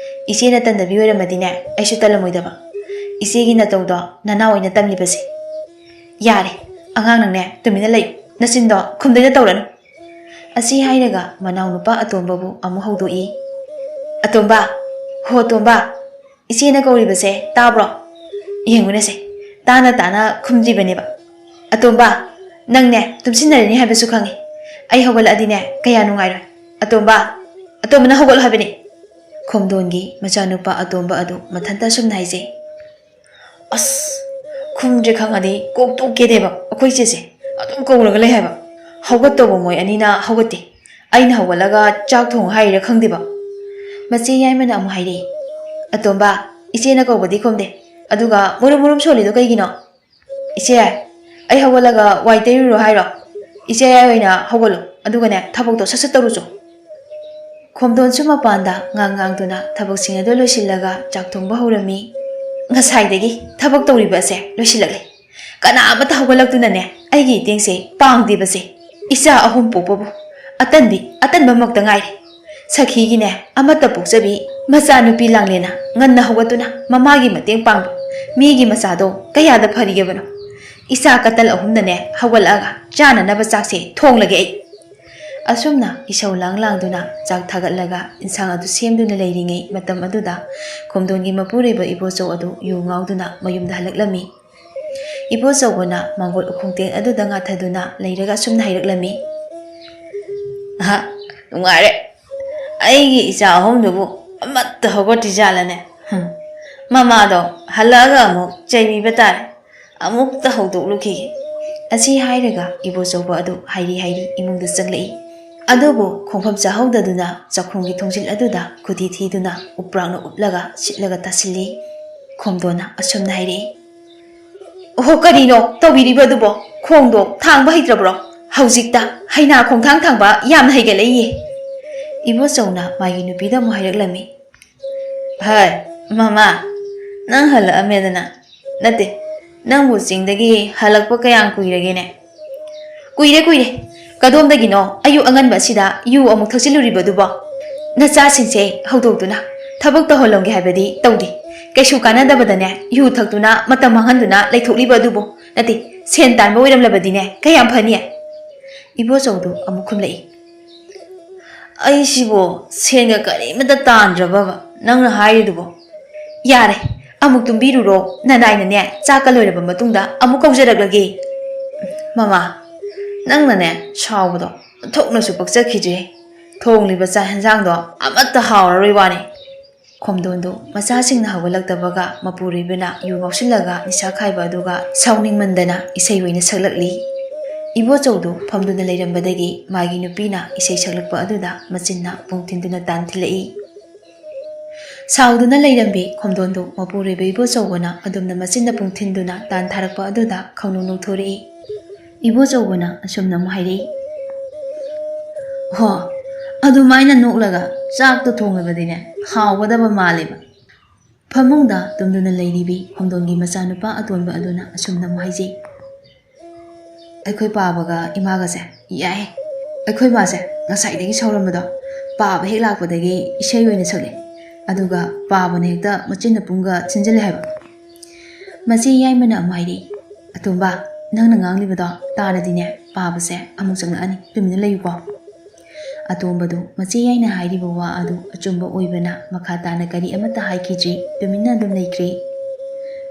ꯏꯆꯦꯅ ꯇꯟꯗꯕꯤ ꯑꯣꯏꯔꯝꯃꯗꯤꯅꯦ ꯑꯩꯁꯨ ꯇꯜꯂꯝꯃꯣꯏꯗꯕ꯫ ꯏꯆꯦꯒꯤ ꯅꯇꯧꯗꯣ ꯅꯅꯥꯎ ꯑꯣꯏꯅ ꯇꯝꯂꯤꯕꯁꯦ"꯫ "ꯌꯥꯔꯦ, ꯑꯉꯥꯡ ꯅꯪꯅꯦ ꯇꯨꯃꯤꯟꯅ ꯂꯩꯌꯨ, ꯅꯆꯤꯟꯗꯣ ꯈꯨꯝꯗꯣꯏꯅ ꯇꯧꯔꯅꯨ"꯫ ꯑꯁꯤ ꯍꯥꯏꯔꯒ ꯃꯅꯥꯎꯅꯨꯄꯥ ꯑꯇꯣꯝꯕꯕꯨ ꯑꯃꯨꯛ ꯍꯧꯗꯣꯛꯏ꯫ "ꯑꯇꯣꯝꯕ, ꯍꯣ ꯑꯇꯣꯝꯕ, ꯏꯆꯦꯅ ꯀꯧꯔꯤꯕꯁꯦ ꯇꯥꯕ꯭ꯔꯣ? ꯌꯦꯡꯉꯨꯅꯦꯁꯦ, ꯇꯥꯅ ꯇꯥꯅ ꯈꯨꯝꯗ꯭ꯔꯤꯕꯅꯦꯕ꯫ ꯑꯇꯣꯝꯕ, ꯅꯪꯅꯦ ꯇꯨꯝꯁꯤꯟꯅꯔꯅꯤ ꯍꯥꯏꯕꯁꯨ ꯈꯪꯉꯤ꯫ ꯑꯩ ꯍꯧꯒꯠꯂꯛꯑꯗꯤꯅꯦ ꯀꯌꯥ ꯅꯨꯡꯉꯥꯏꯔꯣꯏ꯫ ꯑꯇꯣꯝꯕ, ꯑꯇꯣꯝꯕꯅ ꯍꯧꯒꯠꯂꯣ ꯍꯥꯏꯕꯅꯤ"꯫ ꯈꯣꯝꯗꯣꯟꯒꯤ ꯃꯆꯥꯅꯨꯄꯥ ꯑꯇꯣꯝꯕ ꯑꯗꯨ ꯃꯊꯟꯇ ꯑꯁꯨꯝꯅ ꯍꯥꯏꯖꯩ꯫ "ꯑꯁ, ꯈꯨꯝꯗ꯭ꯔꯦ ꯈꯪꯉꯗꯤ ꯀꯣꯛ ꯇꯣꯛꯀꯦꯗꯦꯕ ꯑꯩꯈꯣꯏ ꯆꯦꯁꯦ꯫ ꯑꯗꯨꯝ ꯀꯧꯔꯒ ꯂꯩ ꯍꯥꯏꯕ꯫ ꯍꯧꯒꯠꯇꯧꯕ ꯃꯣꯏ ꯑꯅꯤꯅ ꯍꯧꯒꯠꯇꯦ꯫ ꯑꯩꯅ ꯍꯧꯒꯠꯂꯒ ꯆꯥꯛ ꯊꯣꯡꯉꯨ ꯍꯥꯏꯔꯤꯔꯥ ꯈꯪꯗꯦꯕ"꯫ ꯃꯆꯦ ꯌꯥꯏꯃꯅ ꯑꯃꯨꯛ ꯍꯥꯏꯔꯛꯏ, "ꯑꯇꯣꯝꯕ, ꯏꯆꯦꯅ ꯀꯧꯕꯗꯤ ꯈꯨꯝꯗꯦ꯫ ꯑꯗꯨꯒ ꯃꯨꯔꯨꯝ ꯃꯨꯔꯨꯝ ꯁꯣꯜꯂꯤꯗꯣ ꯀꯩꯒꯤꯅꯣ? ꯏꯆꯦ, ꯑꯩ ꯍꯧꯒꯠꯂꯒ ꯋꯥꯏ ꯇꯩꯔꯨꯔꯣ ꯍꯥꯏꯔꯣ? "ꯏꯆꯦ ꯌꯥꯏ ꯑꯣꯏꯅ ꯍꯧꯒꯠꯂꯣ, ꯑꯗꯨꯒꯅꯦ ꯊꯕꯛꯇꯣ ꯁꯠ ꯁꯠ ꯇꯧꯔꯨꯆꯣ꯫" ꯈꯣꯝꯗꯣꯟꯁꯨ ꯃꯄꯥꯟꯗ ꯉꯥꯡ ꯉꯥꯡꯗꯨꯅ ꯊꯕꯛꯁꯤꯡ ꯑꯗꯨ ꯂꯣꯏꯁꯤꯜꯂꯒ ꯆꯥꯛ ꯊꯣꯡꯕ ꯍꯧꯔꯝꯃꯤ꯫ "ꯉꯁꯥꯏꯗꯒꯤ ꯊꯕꯛ ꯇꯧꯔꯤꯕ ꯑꯁꯦ ꯂꯣꯏꯁꯤꯜꯂꯛꯂꯦ꯫ ꯀꯅꯥ ꯑꯃꯠꯇ ꯍꯧꯒꯠꯂꯛꯇꯨꯅꯅꯦ ꯑꯩꯒꯤ ꯏꯇꯦꯡꯁꯦ ꯄꯥꯡꯗꯦꯕꯁꯦ꯫ ꯏꯆꯥ ꯑꯍꯨꯝ ꯄꯣꯛꯄꯕꯨ ꯑꯇꯟꯕꯤ ꯑꯇꯟꯕꯃꯛꯇ ꯉꯥꯏꯔꯦ꯫ ꯁꯈꯤꯒꯤꯅꯦ ꯑꯃꯠꯇ ꯄꯣꯛꯆꯕꯤ ꯃꯆꯥꯅꯨꯄꯤ ꯂꯥꯡꯂꯦꯟꯅ ꯉꯟꯅ ꯍꯧꯒꯠꯇꯨꯅ ꯃꯃꯥꯒꯤ ꯃꯇꯦꯡ ꯄꯥꯡꯕ꯫ ꯃꯤꯒꯤ ꯃꯆꯥꯗꯣ ꯀꯌꯥꯗ ꯐꯔꯤꯒꯕꯅꯣ? ꯏꯆꯥ ꯀꯇꯜ ꯑꯍꯨꯝꯅꯅꯦ ꯍꯧꯒꯠꯂꯛꯑꯒ ꯆꯥꯅꯅꯕ ꯆꯥꯛꯁꯦ ꯊꯣꯡꯂꯒꯦ ꯑꯩ꯫" ꯑꯁꯨꯝꯅ ꯏꯁꯧ ꯂꯥꯡ ꯂꯥꯡꯗꯨꯅ ꯆꯥꯛ ꯊꯥꯒꯠꯂꯒ ꯏꯟꯁꯥꯡ ꯑꯗꯨ ꯁꯦꯝꯗꯨꯅ ꯂꯩꯔꯤꯉꯩ ꯃꯇꯝ ꯑꯗꯨꯗ ꯈꯣꯝꯗꯣꯟꯒꯤ ꯃꯄꯨꯔꯣꯏꯕ ꯏꯕꯣꯆꯧ ꯑꯗꯨ ꯌꯨ ꯉꯥꯎꯗꯨꯅ ꯃꯌꯨꯝꯗ ꯍꯜꯂꯛꯂꯝꯃꯤ꯫ ꯏꯕꯣꯆꯧꯕꯅ ꯃꯥꯡꯒꯣꯜ ꯎꯈꯣꯡꯇꯦꯟ ꯑꯗꯨꯗ ꯉꯥꯊꯗꯨꯅ ꯂꯩꯔꯒ ꯑꯁꯨꯝꯅ ꯍꯥꯏꯔꯛꯂꯝꯃꯤ꯫ "ꯑꯍ, ꯅꯨꯡꯉꯥꯏꯔꯦ꯫ ꯑꯩꯒꯤ ꯏꯆꯥ ꯑꯍꯨꯝꯗꯨꯕꯨ ꯑꯃꯠꯇ ꯍꯧꯒꯠꯇ꯭ꯔꯤꯖꯥꯠꯂꯅꯦ? ꯍꯝ, ꯃꯃꯥꯗꯣ ꯍꯜꯂꯛꯑꯒ ꯑꯃꯨꯛ ꯆꯩꯕꯤꯕ ꯇꯥꯔꯦ꯫ ꯑꯃꯨꯛꯇ ꯍꯧꯗꯣꯛꯂꯨꯈꯤꯒꯦ꯫" ꯑꯁꯤ ꯍꯥꯏꯔꯒ ꯏꯕꯣꯆꯧꯕ ꯑꯗꯨ ꯍꯥꯏꯔꯤ ꯍꯥꯏꯔꯤ ꯏꯃꯨꯡꯗ ꯆꯪꯂꯛꯏ꯫ ꯑꯗꯨꯕꯨ ꯈꯣꯡꯐꯝ ꯆꯥꯍꯧꯗꯗꯨꯅ ꯆꯥꯛꯈꯨꯝꯒꯤ ꯊꯣꯡꯖꯤꯜ ꯑꯗꯨꯗ ꯈꯨꯗꯤ ꯊꯤꯗꯨꯅ ꯎꯄ꯭ꯔꯥꯛꯅ ꯎꯞꯂꯒ ꯁꯤꯠꯂꯒ ꯇꯥꯁꯤꯜꯂꯤ꯫ ꯈꯣꯝꯗꯣꯟꯅ ꯑꯁꯨꯝꯅ ꯍꯥꯏꯔꯛꯏ꯫ "ꯑꯣꯍꯣ, ꯀꯔꯤꯅꯣ ꯇꯧꯕꯤꯔꯤꯕ ꯑꯗꯨꯕꯣ? ꯈꯣꯡꯗꯣ ꯊꯥꯡꯕ ꯍꯩꯇ꯭ꯔꯕ꯭ꯔꯣ? ꯍꯧꯖꯤꯛꯇ ꯍꯩꯅꯥ ꯈꯣꯡꯊꯥꯡ ꯊꯥꯡꯕ ꯌꯥꯝꯅ ꯍꯩꯒꯠꯂꯛꯏꯌꯦ꯫" ꯏꯕꯣꯆꯧꯅ ꯃꯥꯒꯤ ꯅꯨꯄꯤꯗ ꯑꯃꯨꯛ ꯍꯥꯏꯔꯛꯂꯝꯃꯤ꯫ "ꯍꯥꯏ, ꯃꯃꯥ, ꯅꯪ ꯍꯜꯂꯛꯑꯝꯃꯦꯗꯅ꯫ ꯅꯠꯇꯦ, ꯅꯪꯕꯨ ꯆꯤꯡꯗꯒꯤ ꯍꯜꯂꯛꯄ ꯀꯌꯥꯝ ꯀꯨꯏꯔꯒꯦꯅꯦ?" "ꯀꯨꯏꯔꯦ, ꯀꯨꯏꯔꯦ꯫ ꯀꯗꯣꯝꯗꯒꯤꯅꯣ ꯑꯌꯨꯛ ꯑꯉꯟꯕ ꯑꯁꯤꯗ ꯌꯨ ꯑꯃꯨꯛ ꯊꯛꯆꯤꯜꯂꯨꯔꯤꯕꯗꯨꯕꯣ? ꯅꯆꯥꯁꯤꯡꯁꯦ ꯍꯧꯗꯣꯛꯇꯨꯅ ꯊꯕꯛ ꯇꯧꯍꯜꯂꯝꯒꯦ ꯍꯥꯏꯕꯗꯤ ꯇꯧꯗꯦ꯫ ꯀꯩꯁꯨ ꯀꯥꯟꯅꯗꯕꯗꯅꯦ ꯌꯨ ꯊꯛꯇꯨꯅ ꯃꯇꯝ ꯃꯥꯡꯍꯟꯗꯨꯅ ꯂꯩꯊꯣꯛꯂꯤꯕ ꯑꯗꯨꯕꯨ꯫ ꯅꯠꯇꯦ, ꯁꯦꯟ ꯇꯥꯟꯕ ꯑꯣꯏꯔꯝꯂꯕꯗꯤꯅꯦ ꯀꯌꯥꯝ ꯐꯅꯤ?" ꯏꯕꯣꯆꯧꯗꯨ ꯑꯃꯨꯛ ꯈꯨꯝꯂꯛꯏ꯫ "ꯑꯩꯁꯤꯕꯨ ꯁꯦꯟꯒ ꯀꯔꯤꯃꯇ ꯇꯥꯟꯗ꯭ꯔꯕꯕ ꯅꯪꯅ ꯍꯥꯏꯔꯤꯗꯨꯕꯣ?" "ꯌꯥꯔꯦ, ꯑꯃꯨꯛ ꯇꯨꯝꯕꯤꯔꯨꯔꯣ, ꯅꯅꯥꯏꯅꯅꯦ ꯆꯥꯛꯀ ꯂꯣꯏꯔꯕ ꯃꯇꯨꯡꯗ ꯑꯃꯨꯛ ꯀꯧꯖꯔꯛꯂꯒꯦ꯫" "ꯃꯃꯥ, ꯅꯪꯅꯅꯦ ꯁꯥꯎꯕꯗꯣ ꯑꯣꯟꯊꯣꯛꯅꯁꯨ ꯄꯛꯆꯈꯤꯗ꯭ꯔꯦ꯫ ꯊꯣꯡꯂꯤꯕ ꯆꯥꯛ ꯍꯦꯟꯖꯥꯡꯗꯣ ꯑꯃꯠꯇ ꯍꯥꯎꯔꯔꯣꯏ ꯋꯥꯅꯤ꯫" ꯈꯣꯝꯗꯣꯟꯗꯨ ꯃꯆꯥꯁꯤꯡꯅ ꯍꯧꯒꯠꯂꯛꯇꯕꯒ ꯃꯄꯨꯔꯣꯏꯕꯅ ꯌꯨ ꯉꯥꯎꯁꯤꯜꯂꯒ ꯅꯤꯁꯥ ꯈꯥꯏꯕ ꯑꯗꯨꯒ ꯁꯥꯎꯅꯤꯡꯃꯟꯗꯅ ꯏꯁꯩ ꯑꯣꯏꯅ ꯁꯛꯂꯛꯂꯤ꯫ ꯏꯕꯣꯆꯧꯗꯨ ꯐꯝꯗꯨꯅ ꯂꯩꯔꯝꯕꯗꯒꯤ ꯃꯥꯒꯤ ꯅꯨꯄꯤꯅ ꯏꯁꯩ ꯁꯛꯂꯛꯄ ꯑꯗꯨꯗ ꯃꯆꯤꯟꯅ ꯄꯨꯡ ꯊꯤꯟꯗꯨꯅ ꯇꯥꯟ ꯊꯤꯜꯂꯛꯏ꯫ ꯁꯥꯎꯗꯨꯅ ꯂꯩꯔꯝꯕꯤ ꯈꯣꯝꯗꯣꯟꯗꯨ ꯃꯄꯨꯔꯣꯏꯕ ꯏꯕꯣꯆꯧꯕꯅ ꯑꯗꯨꯝꯅ ꯃꯆꯤꯟꯅ ꯄꯨꯡ ꯊꯤꯟꯗꯨꯅ ꯇꯥꯟ ꯊꯥꯔꯛꯄ ꯑꯗꯨꯗ ꯈꯪꯅꯨꯡ ꯅꯣꯛꯊꯣꯔꯛꯏ꯫ ꯏꯕꯣꯆꯧꯕꯅ ꯑꯁꯨꯝꯅ ꯑꯃꯨꯛ ꯍꯥꯏꯔꯛꯏ꯫ "ꯍꯣ, ꯑꯗꯨꯃꯥꯏꯅ ꯅꯣꯛꯂꯒ ꯆꯥꯛꯇꯣ ꯊꯣꯡꯂꯕꯗꯤꯅꯦ, ꯍꯥꯎꯒꯗꯕ ꯃꯥꯜꯂꯦꯕ꯫" ꯐꯃꯨꯡꯗ ꯇꯨꯝꯗꯨꯅ ꯂꯩꯔꯤꯕꯤ ꯈꯣꯡꯗꯣꯟꯒꯤ ꯃꯆꯥꯅꯨꯄꯥ ꯑꯇꯣꯟꯕ ꯑꯗꯨꯅ ꯑꯁꯨꯝꯅ ꯑꯃꯨꯛ ꯍꯥꯏꯖꯩ꯫ "ꯑꯩꯈꯣꯏ ꯄꯥꯕꯒ ꯏꯃꯥꯒꯁꯦ ꯌꯥꯏ꯫ ꯑꯩꯈꯣꯏ ꯃꯥꯁꯦ ꯉꯁꯥꯏꯗꯒꯤ ꯁꯥꯎꯔꯝꯕꯗꯣ ꯄꯥꯕ ꯍꯦꯛ ꯂꯥꯛꯄꯗꯒꯤ ꯏꯁꯩ ꯑꯣꯏꯅ ꯁꯛꯂꯦ꯫ ꯑꯗꯨꯒ ꯄꯥꯕꯅ ꯍꯦꯛꯇ ꯃꯆꯤꯟꯅ ꯄꯨꯡꯒ ꯊꯤꯟꯖꯤꯜꯂꯦ ꯍꯥꯏꯕ꯫" ꯃꯆꯦ ꯌꯥꯏꯃꯅ ꯑꯃꯨꯛ ꯍꯥꯏꯔꯛꯏ꯫ "ꯑꯇꯣꯝꯕ, ꯅꯪꯅ ꯉꯥꯡꯂꯤꯕꯗꯣ ꯇꯥꯔꯗꯤꯅꯦ, ꯄꯥꯕꯁꯦ ꯑꯃꯨꯛ ꯆꯪꯂꯛꯑꯅꯤ꯫ ꯇꯨꯃꯤꯟꯅ ꯂꯩꯌꯨꯀꯣ꯫" ꯑꯇꯣꯝꯕꯗꯨ ꯃꯆꯦ ꯌꯥꯏꯅ ꯍꯥꯏꯔꯤꯕ ꯋꯥ ꯑꯗꯨ ꯑꯆꯨꯝꯕ ꯑꯣꯏꯕꯅ ꯃꯈꯥ ꯇꯥꯅ ꯀꯔꯤ ꯑꯃꯠꯇ ꯍꯥꯏꯈꯤꯗ꯭ꯔꯤ, ꯇꯨꯃꯤꯟꯅ ꯑꯗꯨꯝ ꯂꯩꯈ꯭ꯔꯦ꯫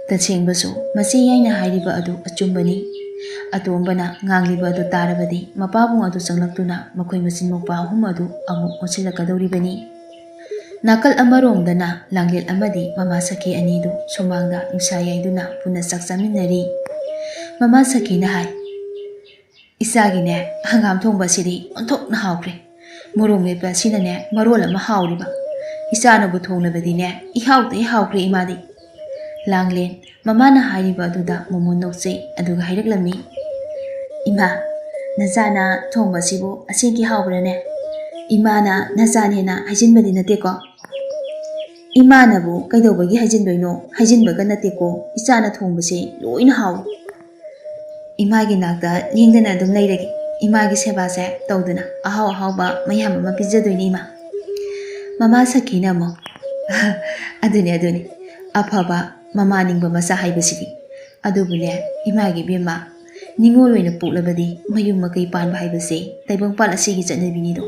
ꯇꯁꯦꯡꯕꯁꯨ ꯃꯆꯦ ꯌꯥꯏꯅ ꯍꯥꯏꯔꯤꯕ ꯑꯗꯨ ꯑꯆꯨꯝꯕꯅꯤ꯫ ꯑꯇꯣꯝꯕꯅ ꯉꯥꯡꯂꯤꯕ ꯑꯗꯨ ꯇꯥꯔꯕꯗꯤ ꯃꯄꯥꯕꯨꯡ ꯑꯗꯨ ꯆꯪꯂꯛꯇꯨꯅ ꯃꯈꯣꯏ ꯃꯆꯤꯟ ꯃꯧꯄꯥ ꯑꯍꯨꯝ ꯑꯗꯨ ꯑꯃꯨꯛ ꯑꯣꯟꯁꯤꯜꯂꯛꯀꯗꯧꯔꯤꯕꯅꯤ꯫ ꯅꯥꯀꯜ ꯑꯃꯔꯣꯝꯗꯅ ꯂꯥꯡꯂꯦꯟ ꯑꯃꯗꯤ ꯃꯃꯥ ꯁꯈꯤ ꯑꯅꯤꯗꯨ ꯁꯨꯃꯥꯡꯗ ꯅꯨꯡꯁꯥ ꯌꯥꯏꯗꯨꯅ ꯄꯨꯟꯅ ꯆꯥꯛ ꯆꯥꯃꯤꯟꯅꯔꯤ꯫ ꯃꯃꯥ ꯁꯈꯤꯅ ꯍꯥꯏ, "ꯏꯆꯥꯒꯤꯅꯦ, ꯍꯪꯒꯥꯝ ꯊꯣꯡꯕ ꯑꯁꯤꯗꯤ ꯑꯣꯟꯊꯣꯛꯅ ꯍꯥꯎꯈ꯭ꯔꯦ꯫ ꯃꯣꯔꯣꯛ ꯃꯦꯠꯄ ꯑꯁꯤꯅꯅꯦ ꯃꯔꯣꯜ ꯑꯃ ꯍꯥꯎꯔꯤꯕ꯫ ꯏꯆꯥꯅꯕꯨ ꯊꯣꯡꯂꯕꯗꯤꯅꯦ, ꯏꯍꯥꯎꯇ ꯍꯦꯛ ꯍꯥꯎꯈ꯭ꯔꯦ ꯏꯃꯥꯗꯤ꯫" ꯂꯥꯡꯂꯦꯟ ꯃꯃꯥꯅ ꯍꯥꯏꯔꯤꯕ ꯑꯗꯨꯗ ꯃꯣꯃꯣꯟ ꯅꯣꯛꯆꯩ, ꯑꯗꯨꯒ ꯍꯥꯏꯔꯛꯂꯝꯃꯤ, "ꯏꯃꯥ, ꯅꯆꯥꯅ ꯊꯣꯡꯕꯁꯤꯕꯨ ꯑꯁꯦꯡꯀꯤ ꯍꯥꯎꯕ꯭ꯔꯥꯅꯦ? ꯏꯃꯥꯅ ꯅꯆꯥꯅꯦꯅ ꯍꯥꯏꯖꯤꯟꯕꯗꯤ ꯅꯠꯇꯦꯀꯣ?" "ꯏꯃꯥꯅꯕꯨ ꯀꯩꯗꯧꯕꯒꯤ ꯍꯥꯏꯖꯤꯟꯗꯣꯏꯅꯣ? ꯍꯥꯏꯖꯤꯟꯕꯒ ꯅꯠꯇꯦꯀꯣ, ꯏꯆꯥꯅ ꯊꯣꯡꯕꯁꯦ ꯂꯣꯏꯅ ꯍꯥꯎꯏ꯫" ꯏꯃꯥꯒꯤ ꯅꯥꯛꯇ ꯂꯦꯡꯗꯅ ꯑꯗꯨꯝ ꯂꯩꯔꯒꯦ꯫ ꯏꯃꯥꯒꯤ ꯁꯦꯕꯥꯁꯦ ꯇꯧꯗꯨꯅ ꯑꯍꯥꯎ ꯑꯍꯥꯎꯕ ꯃꯌꯥꯝ ꯑꯃ ꯄꯤꯖꯗꯣꯏꯅꯤ ꯏꯃꯥ꯫ ꯃꯃꯥ ꯁꯈꯤꯅ ꯑꯃꯨꯛ, "ꯑꯗꯨꯅꯤ, ꯑꯗꯨꯅꯤ, ꯑꯐꯕ ꯃꯃꯥ ꯅꯤꯡꯕ ꯃꯆꯥ ꯍꯥꯏꯕꯁꯤꯗꯤ꯫ ꯑꯗꯨꯕꯨꯅꯦ, ꯏꯃꯥꯒꯤ ꯏꯕꯦꯝꯃ, ꯅꯤꯉꯣꯜ ꯑꯣꯏꯅ ꯄꯣꯛꯂꯕꯗꯤ ꯃꯌꯨꯝ ꯃꯀꯩ ꯄꯥꯟꯕ ꯍꯥꯏꯕꯁꯦ ꯇꯥꯏꯕꯪꯄꯥꯜ ꯑꯁꯤꯒꯤ ꯆꯠꯅꯕꯤꯅꯤꯗꯣ꯫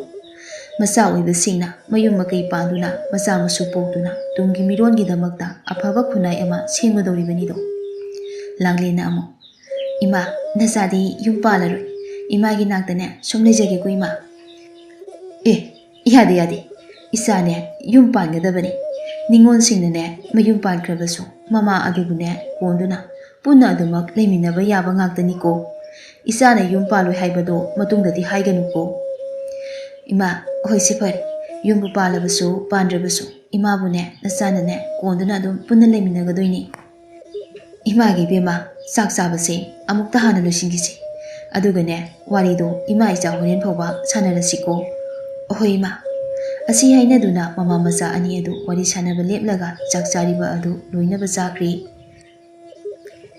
ꯃꯆꯥ ꯑꯣꯏꯕꯁꯤꯡꯅ ꯃꯌꯨꯝ ꯃꯀꯩ ꯄꯥꯟꯗꯨꯅ ꯃꯆꯥ ꯃꯁꯨ ꯄꯣꯛꯇꯨꯅ ꯇꯨꯡꯒꯤ ꯃꯤꯔꯣꯟꯒꯤꯗꯃꯛꯇ ꯑꯐꯕ ꯈꯨꯟꯅꯥꯏ ꯑꯃ ꯁꯦꯝꯒꯗꯧꯔꯤꯕꯅꯤꯗꯣ꯫" ꯂꯥꯡꯂꯦꯟꯅ ꯑꯃꯨꯛ, "ꯏꯃꯥ, ꯅꯆꯥꯗꯤ ꯌꯨꯝ ꯄꯥꯜꯂꯔꯣꯏ꯫ ꯏꯃꯥꯒꯤ ꯅꯥꯛꯇꯅꯦ ꯁꯨꯝ ꯂꯩꯖꯒꯦꯀꯣ ꯏꯃꯥ꯫" "ꯑꯦ, ꯌꯥꯗꯦ, ꯌꯥꯗꯦ꯫ ꯏꯆꯥꯅꯦ ꯌꯨꯝ ꯄꯥꯟꯒꯗꯕꯅꯤ꯫ ꯅꯤꯉꯣꯜꯁꯤꯡꯅꯅꯦ ꯃꯌꯨꯝ ꯄꯥꯟꯈ꯭ꯔꯕꯁꯨ ꯃꯃꯥ ꯑꯗꯨꯕꯨꯅꯦ ꯀꯣꯟꯗꯨꯅ ꯄꯨꯟꯅ ꯑꯗꯨꯃꯛ ꯂꯩꯃꯤꯟꯅꯕ ꯌꯥꯕ ꯉꯥꯛꯇꯅꯤꯀꯣ꯫ ꯏꯆꯥꯅ ꯌꯨꯝ ꯄꯥꯜꯂꯣꯏ ꯍꯥꯏꯕꯗꯣ ꯃꯇꯨꯡꯗꯗꯤ ꯍꯥꯏꯒꯅꯨꯀꯣ꯫" "ꯏꯃꯥ, ꯍꯣꯏ, ꯁꯤ ꯐꯔꯦ꯫ ꯌꯨꯝꯕꯨ ꯄꯥꯜꯂꯕꯁꯨ ꯄꯥꯟꯗ꯭ꯔꯕꯁꯨ ꯏꯃꯥꯕꯨꯅꯦ ꯅꯆꯥꯅꯅꯦ ꯀꯣꯟꯗꯨꯅ ꯑꯗꯨꯝ ꯄꯨꯟꯅ ꯂꯩꯃꯤꯟꯅꯒꯗꯣꯏꯅꯤ꯫" "ꯏꯃꯥꯒꯤ ꯏꯕꯦꯝꯃ, ꯆꯥꯛ ꯆꯥꯕꯁꯦ ꯑꯃꯨꯛꯇ ꯍꯥꯟꯅ ꯂꯣꯏꯁꯤꯟꯈꯤꯁꯤ꯫ ꯑꯗꯨꯒꯅꯦ, ꯋꯥꯔꯤꯗꯣ ꯏꯃꯥ ꯏꯆꯥ ꯍꯣꯔꯦꯟ ꯐꯥꯎꯕ ꯁꯥꯟꯅꯔꯁꯤꯀꯣ꯫ ꯑꯍꯣꯏ ꯏꯃꯥ꯫ ꯑꯁꯤ ꯍꯥꯏꯅꯗꯨꯅ ꯃꯃꯥ ꯃꯆꯥ ꯑꯅꯤ ꯑꯗꯨ ꯋꯥꯔꯤ ꯁꯥꯟꯅꯕ ꯂꯦꯞꯂꯒ ꯆꯥꯛ ꯆꯥꯔꯤꯕ ꯑꯗꯨ ꯂꯣꯏꯅꯕ ꯆꯥꯈ꯭ꯔꯤ꯫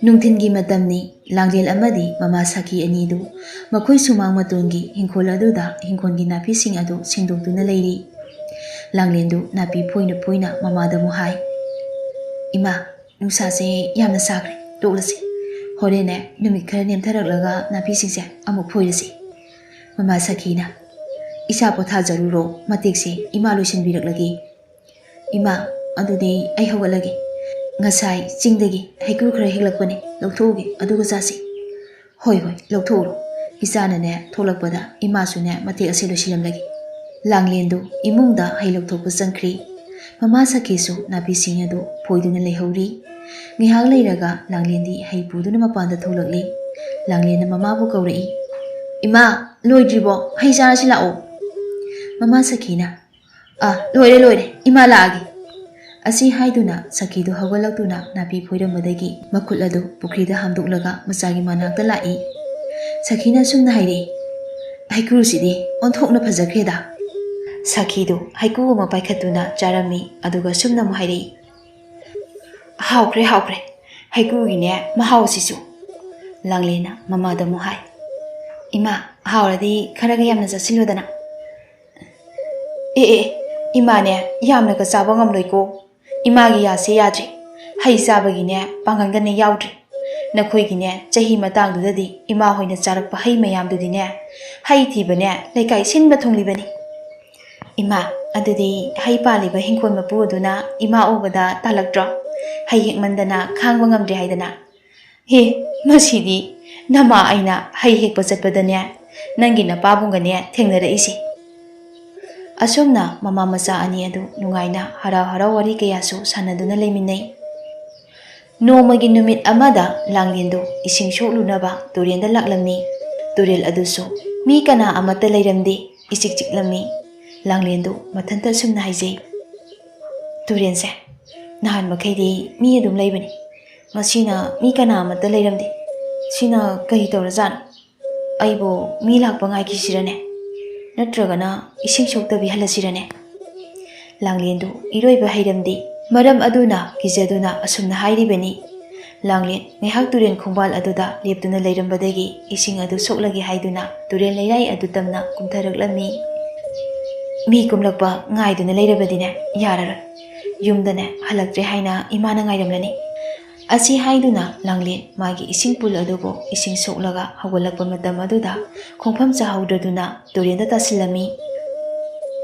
ꯅꯨꯡꯊꯤꯜꯒꯤ ꯃꯇꯝꯅꯤ꯫ ꯂꯥꯡꯂꯦꯟ ꯑꯃꯗꯤ ꯃꯃꯥ ꯁꯈꯤ ꯑꯅꯤꯗꯨ ꯃꯈꯣꯏ ꯁꯨꯃꯥꯡ ꯃꯇꯣꯟꯒꯤ ꯍꯤꯡꯈꯣꯜ ꯑꯗꯨꯗ ꯍꯤꯡꯈꯣꯜꯒꯤ ꯅꯥꯄꯤꯁꯤꯡ ꯑꯗꯨ ꯁꯦꯡꯗꯣꯛꯇꯨꯅ ꯂꯩꯔꯤ꯫ ꯂꯥꯡꯂꯦꯟꯗꯨ ꯅꯥꯄꯤ ꯐꯣꯏꯅ ꯐꯣꯏꯅ ꯃꯃꯥꯗ ꯑꯃꯨꯛ ꯍꯥꯏ, "ꯏꯃꯥ, ꯅꯨꯡꯁꯥꯁꯦ ꯌꯥꯝꯅ ꯁꯥꯈ꯭ꯔꯦ, ꯇꯣꯛꯂꯁꯤ꯫ ꯍꯣꯔꯦꯟꯅꯦ ꯅꯨꯃꯤꯠ ꯈꯔ ꯅꯦꯝꯊꯔꯛꯂꯒ ꯅꯥꯄꯤꯁꯤꯡꯁꯦ ꯑꯃꯨꯛ ꯐꯣꯏꯔꯁꯤ꯫" ꯃꯃꯥ ꯁꯈꯤꯅ, "ꯏꯆꯥ ꯄꯣꯊꯥꯖꯔꯨꯔꯣ, ꯃꯇꯦꯛꯁꯦ ꯏꯃꯥ ꯂꯣꯏꯁꯤꯟꯕꯤꯔꯛꯂꯒꯦ꯫" "ꯏꯃꯥ, ꯑꯗꯨꯗꯤ ꯑꯩ ꯍꯧꯒꯠꯂꯒꯦ꯫ ꯉꯁꯥꯏ ꯆꯤꯡꯗꯒꯤ ꯍꯩꯀ꯭ꯔꯨ ꯈꯔ ꯍꯦꯛꯂꯛꯄꯅꯦ, ꯂꯧꯊꯣꯛꯎꯒꯦ, ꯑꯗꯨꯒ ꯆꯥꯁꯤ꯫" "ꯍꯣꯏ, ꯍꯣꯏ, ꯂꯧꯊꯣꯛꯎꯔꯣ꯫ ꯏꯆꯥꯅꯅꯦ ꯊꯣꯛꯂꯛꯄꯗ ꯏꯃꯥꯁꯨꯅꯦ ꯃꯇꯦꯛ ꯑꯁꯦ ꯂꯣꯏꯁꯤꯜꯂꯝꯂꯒꯦ꯫" ꯂꯥꯡꯂꯦꯟꯗꯨ ꯏꯃꯨꯡꯗ ꯍꯩ ꯂꯧꯊꯣꯛꯄ ꯆꯪꯈ꯭ꯔꯤ꯫ ꯃꯃꯥ ꯁꯈꯤꯁꯨ ꯅꯥꯄꯤꯁꯤꯡ ꯑꯗꯨ ꯐꯣꯏꯗꯨꯅ ꯂꯩꯍꯧꯔꯤ꯫ ꯉꯥꯏꯍꯥꯛ ꯂꯩꯔꯒ ꯂꯥꯡꯂꯦꯟꯗꯤ ꯍꯩ ꯄꯨꯗꯨꯅ ꯃꯄꯥꯟꯗ ꯊꯣꯛꯂꯛꯂꯤ꯫ ꯂꯥꯡꯂꯦꯟꯅ ꯃꯃꯥꯕꯨ ꯀꯧꯔꯛꯏ, "ꯏꯃꯥ, ꯂꯣꯏꯗ꯭ꯔꯤꯕꯣ? ꯍꯩ ꯆꯥꯔꯁꯤ ꯂꯥꯛꯑꯣ꯫" ꯃꯃꯥ ꯁꯈꯤꯅ, "ꯑꯥ, ꯂꯣꯏꯔꯦ, ꯂꯣꯏꯔꯦ, ꯏꯃꯥ ꯂꯥꯛꯑꯒꯦ꯫" ꯑꯁꯤ ꯍꯥꯏꯗꯨꯅ ꯁꯈꯤꯗꯨ ꯍꯧꯒꯠꯂꯛꯇꯨꯅ ꯅꯥꯄꯤ ꯐꯣꯏꯔꯝꯕꯗꯒꯤ ꯃꯈꯨꯠ ꯑꯗꯨ ꯄꯨꯈ꯭ꯔꯤꯗ ꯍꯥꯝꯗꯣꯛꯂꯒ ꯃꯆꯥꯒꯤ ꯃꯅꯥꯛꯇ ꯂꯥꯛꯏ꯫ ꯁꯈꯤꯅ ꯁꯨꯝꯅ ꯍꯥꯏꯔꯛꯏ, "ꯍꯩꯀ꯭ꯔꯨꯁꯤꯗꯤ ꯑꯣꯟꯊꯣꯛꯅ ꯐꯖꯈ꯭ꯔꯦꯗ꯫" ꯁꯈꯤꯗꯨ ꯍꯩꯀ꯭ꯔꯨ ꯑꯃ ꯄꯥꯏꯈꯠꯇꯨꯅ ꯆꯥꯔꯝꯃꯤ, ꯑꯗꯨꯒ ꯁꯨꯝꯅ ꯑꯃꯨꯛ ꯍꯥꯏꯔꯛꯏ, "ꯍꯥꯎꯈ꯭ꯔꯦ, ꯍꯥꯎꯈ꯭ꯔꯦ, ꯍꯩꯀ꯭ꯔꯨꯒꯤꯅꯦ ꯃꯍꯥꯎꯁꯤꯁꯨ꯫" ꯂꯥꯡꯂꯦꯟꯅ ꯃꯃꯥꯗ ꯑꯃꯨꯛ ꯍꯥꯏ, "ꯏꯃꯥ, ꯍꯥꯎꯔꯗꯤ ꯈꯔꯒ ꯌꯥꯝꯅ ꯆꯥꯁꯤꯜꯂꯨꯗꯅ꯫" "ꯑꯦ, ꯑꯦ, ꯏꯃꯥꯅꯦ ꯌꯥꯝꯅꯒ ꯆꯥꯕ ꯉꯝꯂꯣꯏꯀꯣ꯫ ꯏꯃꯥꯒꯤ ꯌꯥꯁꯦ ꯌꯥꯗ꯭ꯔꯦ꯫ ꯍꯩ ꯆꯥꯕꯒꯤꯅꯦ ꯄꯥꯡꯒꯜꯒꯅꯦ ꯌꯥꯎꯗ꯭ꯔꯦ꯫ ꯅꯈꯣꯏꯒꯤꯅꯦ ꯆꯍꯤ ꯃꯇꯥꯡꯗꯨꯗꯗꯤ ꯏꯃꯥ ꯍꯣꯏꯅ ꯆꯥꯔꯛꯄ ꯍꯩ ꯃꯌꯥꯝꯗꯨꯗꯤꯅꯦ, ꯍꯩ ꯊꯤꯕꯅꯦ ꯂꯩꯀꯥꯏ ꯁꯤꯟꯕ ꯊꯨꯡꯂꯤꯕꯅꯤ꯫ ꯏꯃꯥ, ꯑꯗꯨꯗꯤ ꯍꯩ ꯄꯥꯜꯂꯤꯕ ꯍꯤꯡꯈꯣꯜ ꯃꯄꯨ ꯑꯗꯨꯅ ꯏꯃꯥ ꯎꯕꯗ ꯇꯥꯜꯂꯛꯇ꯭ꯔꯣ? ꯍꯩ ꯍꯦꯛꯃꯟꯗꯅ ꯈꯥꯡꯕ ꯉꯝꯗ꯭ꯔꯦ ꯍꯥꯏꯗꯅ꯫" "ꯍꯦ, ꯃꯁꯤꯗꯤ ꯅꯃꯥ ꯑꯩꯅ ꯍꯩ ꯍꯦꯛꯄ ꯆꯠꯄꯗꯅꯦ ꯅꯪꯒꯤ ꯅꯄꯥꯕꯨꯡꯒꯅꯦ ꯊꯦꯡꯅꯔꯛꯏꯁꯦ꯫" ꯑꯁꯨꯝꯅ ꯃꯃꯥ ꯃꯆꯥ ꯑꯅꯤ ꯑꯗꯨ ꯅꯨꯡꯉꯥꯏꯅ ꯍꯔꯥꯎ ꯍꯔꯥꯎ ꯋꯥꯔꯤ ꯀꯌꯥꯁꯨ ꯁꯥꯟꯅꯗꯨꯅ ꯂꯩꯃꯤꯟꯅꯩ꯫ ꯅꯣꯡꯃꯒꯤ ꯅꯨꯃꯤꯠ ꯑꯃꯗ ꯂꯥꯡꯂꯦꯟꯗꯨ ꯏꯁꯤꯡ ꯁꯣꯛꯂꯨꯅꯕ ꯇꯨꯔꯦꯜꯗ ꯂꯥꯛꯂꯝꯃꯤ꯫ ꯇꯨꯔꯦꯜ ꯑꯗꯨꯁꯨ ꯃꯤ ꯀꯅꯥ ꯑꯃꯠꯇ ꯂꯩꯔꯝꯗꯦ, ꯏꯆꯤꯛ ꯆꯤꯛꯂꯝꯃꯤ꯫ ꯂꯥꯡꯂꯦꯟꯗꯨ ꯃꯊꯟꯇ ꯑꯁꯨꯝꯅ ꯍꯥꯏꯖꯩ, "ꯇꯨꯔꯦꯜꯁꯦ ꯅꯍꯥꯟ ꯃꯈꯩꯗꯤ ꯃꯤ ꯑꯗꯨꯝ ꯂꯩꯕꯅꯤ, ꯉꯁꯤꯅ ꯃꯤ ꯀꯅꯥ ꯑꯃꯠꯇ ꯂꯩꯔꯝꯗꯦ꯫ ꯁꯤꯅ ꯀꯔꯤ ꯇꯧꯔꯖꯥꯠꯅꯣ?" ꯑꯩꯕꯨ ꯃꯤ ꯂꯥꯛꯄ ꯉꯥꯏꯈꯤꯁꯤꯔꯅꯦ? ꯅꯠꯇ꯭ꯔꯒꯅ ꯏꯁꯤꯡ ꯁꯣꯛꯇꯕꯤ ꯍꯜꯂꯁꯤꯔꯅꯦ?" ꯂꯥꯡꯂꯦꯟꯗꯨ ꯏꯔꯣꯏꯕ ꯍꯩꯔꯝꯗꯦ꯫ ꯃꯔꯝ ꯑꯗꯨꯅ ꯀꯤꯖꯗꯨꯅ ꯑꯁꯨꯝꯅ ꯍꯥꯏꯔꯤꯕꯅꯤ꯫ ꯂꯥꯡꯂꯦꯟ ꯉꯥꯏꯍꯥꯛ ꯇꯨꯔꯦꯟ ꯈꯣꯡꯕꯥꯜ ꯑꯗꯨꯗ ꯂꯦꯞꯇꯨꯅ ꯂꯩꯔꯝꯕꯗꯒꯤ ꯏꯁꯤꯡ ꯑꯗꯨ ꯁꯣꯛꯂꯒꯦ ꯍꯥꯏꯗꯨꯅ ꯇꯨꯔꯦꯟ ꯂꯩꯔꯥꯏ ꯑꯗꯨ ꯇꯝꯅ ꯀꯨꯝꯊꯔꯛꯂꯝꯃꯤ꯫ "ꯃꯤ ꯀꯨꯝꯂꯛꯄ ꯉꯥꯏꯗꯨꯅ ꯂꯩꯔꯕꯗꯤꯅꯦ, ꯌꯥꯔꯔꯣꯏ꯫ ꯌꯨꯝꯗꯅꯦ ꯍꯜꯂꯛꯇ꯭ꯔꯦ ꯍꯥꯏꯅ ꯏꯃꯥꯅ ꯉꯥꯏꯔꯝꯂꯅꯤ"꯫ ꯑꯁꯤ ꯍꯥꯏꯗꯨꯅ ꯂꯥꯡꯂꯦꯟ ꯃꯥꯒꯤ ꯏꯁꯤꯡ ꯄꯨꯜ ꯑꯗꯨꯕꯨ ꯏꯁꯤꯡ ꯁꯣꯛꯂꯒ ꯍꯧꯒꯠꯂꯛꯄ ꯃꯇꯝ ꯑꯗꯨꯗ ꯈꯣꯡꯐꯝ ꯆꯥꯍꯧꯗ꯭ꯔꯗꯨꯅ ꯇꯨꯔꯦꯟꯗ ꯇꯥꯁꯤꯜꯂꯝꯃꯤ꯫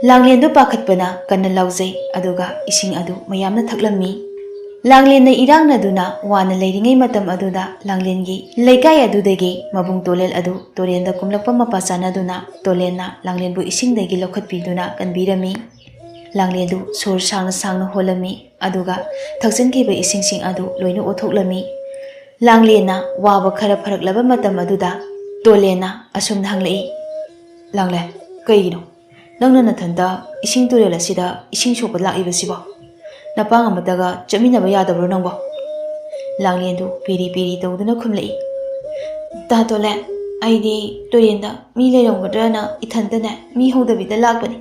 ꯂꯥꯡꯂꯦꯟꯗꯨ ꯄꯥꯈꯠꯄꯅ ꯀꯟꯅ ꯂꯥꯎꯖꯩ, ꯑꯗꯨꯒ ꯏꯁꯤꯡ ꯑꯗꯨ ꯃꯌꯥꯝꯅ ꯊꯛꯂꯝꯃꯤ꯫ ꯂꯥꯡꯂꯦꯟꯅ ꯏꯔꯥꯡꯅꯗꯨꯅ ꯋꯥꯅ ꯂꯩꯔꯤꯉꯩ ꯃꯇꯝ ꯑꯗꯨꯗ ꯂꯥꯡꯂꯦꯟꯒꯤ ꯂꯩꯀꯥꯏ ꯑꯗꯨꯗꯒꯤ ꯃꯕꯨꯡ ꯇꯣꯂꯦꯜ ꯑꯗꯨ ꯇꯨꯔꯦꯟꯗ ꯀꯨꯝꯂꯛꯄ ꯃꯄꯥ ꯆꯥꯅꯗꯨꯅ ꯇꯣꯂꯦꯟꯅ ꯂꯥꯡꯂꯦꯟꯕꯨ ꯏꯁꯤꯡꯗꯒꯤ ꯂꯧꯈꯠꯄꯤꯗꯨꯅ ꯀꯟꯕꯤꯔꯝꯃꯤ꯫ ꯂꯥꯡꯂꯦꯟꯗꯨ ꯁꯣꯔ ꯁꯥꯡꯅ ꯁꯥꯡꯅ ꯍꯣꯜꯂꯝꯃꯤ, ꯑꯗꯨꯒ ꯊꯛꯆꯤꯟꯈꯤꯕ ꯏꯁꯤꯡꯁꯤꯡ ꯑꯗꯨ ꯂꯣꯏꯅ ꯑꯣꯠꯊꯣꯛꯂꯝꯃꯤ꯫ ꯂꯥꯡꯂꯦꯟꯅ ꯋꯥꯕ ꯈꯔ ꯐꯔꯛꯂꯕ ꯃꯇꯝ ꯑꯗꯨꯗ ꯇꯣꯂꯦꯟꯅ ꯑꯁꯨꯝꯅ ꯍꯪꯂꯛꯏ, "ꯂꯥꯡꯂꯦꯟ, ꯀꯩꯒꯤꯅꯣ ꯅꯪꯅ ꯅꯊꯟꯇ ꯏꯁꯤꯡ ꯇꯨꯔꯦꯜ ꯑꯁꯤꯗ ꯏꯁꯤꯡ ꯁꯣꯛꯄ ꯂꯥꯛꯂꯤꯕꯁꯤꯕꯣ? ꯅꯄꯥꯡ ꯑꯃꯠꯇꯒ ꯆꯠꯃꯤꯟꯅꯕ ꯌꯥꯗꯕ꯭ꯔꯣ ꯅꯪꯕꯣ?" ꯂꯥꯡꯂꯦꯟꯗꯨ ꯄꯤꯔꯤ ꯄꯤꯔꯤ ꯇꯧꯗꯨꯅ ꯈꯨꯝꯂꯛꯏ, "ꯇꯥ ꯇꯣꯂꯦꯟ, ꯑꯩꯗꯤ ꯇꯨꯔꯦꯟꯗ ꯃꯤ ꯂꯩꯔꯝꯒꯗ꯭ꯔꯅ ꯏꯊꯟꯇꯅꯦ ꯃꯤ ꯍꯧꯗꯕꯤꯗ ꯂꯥꯛꯄꯅꯤ꯫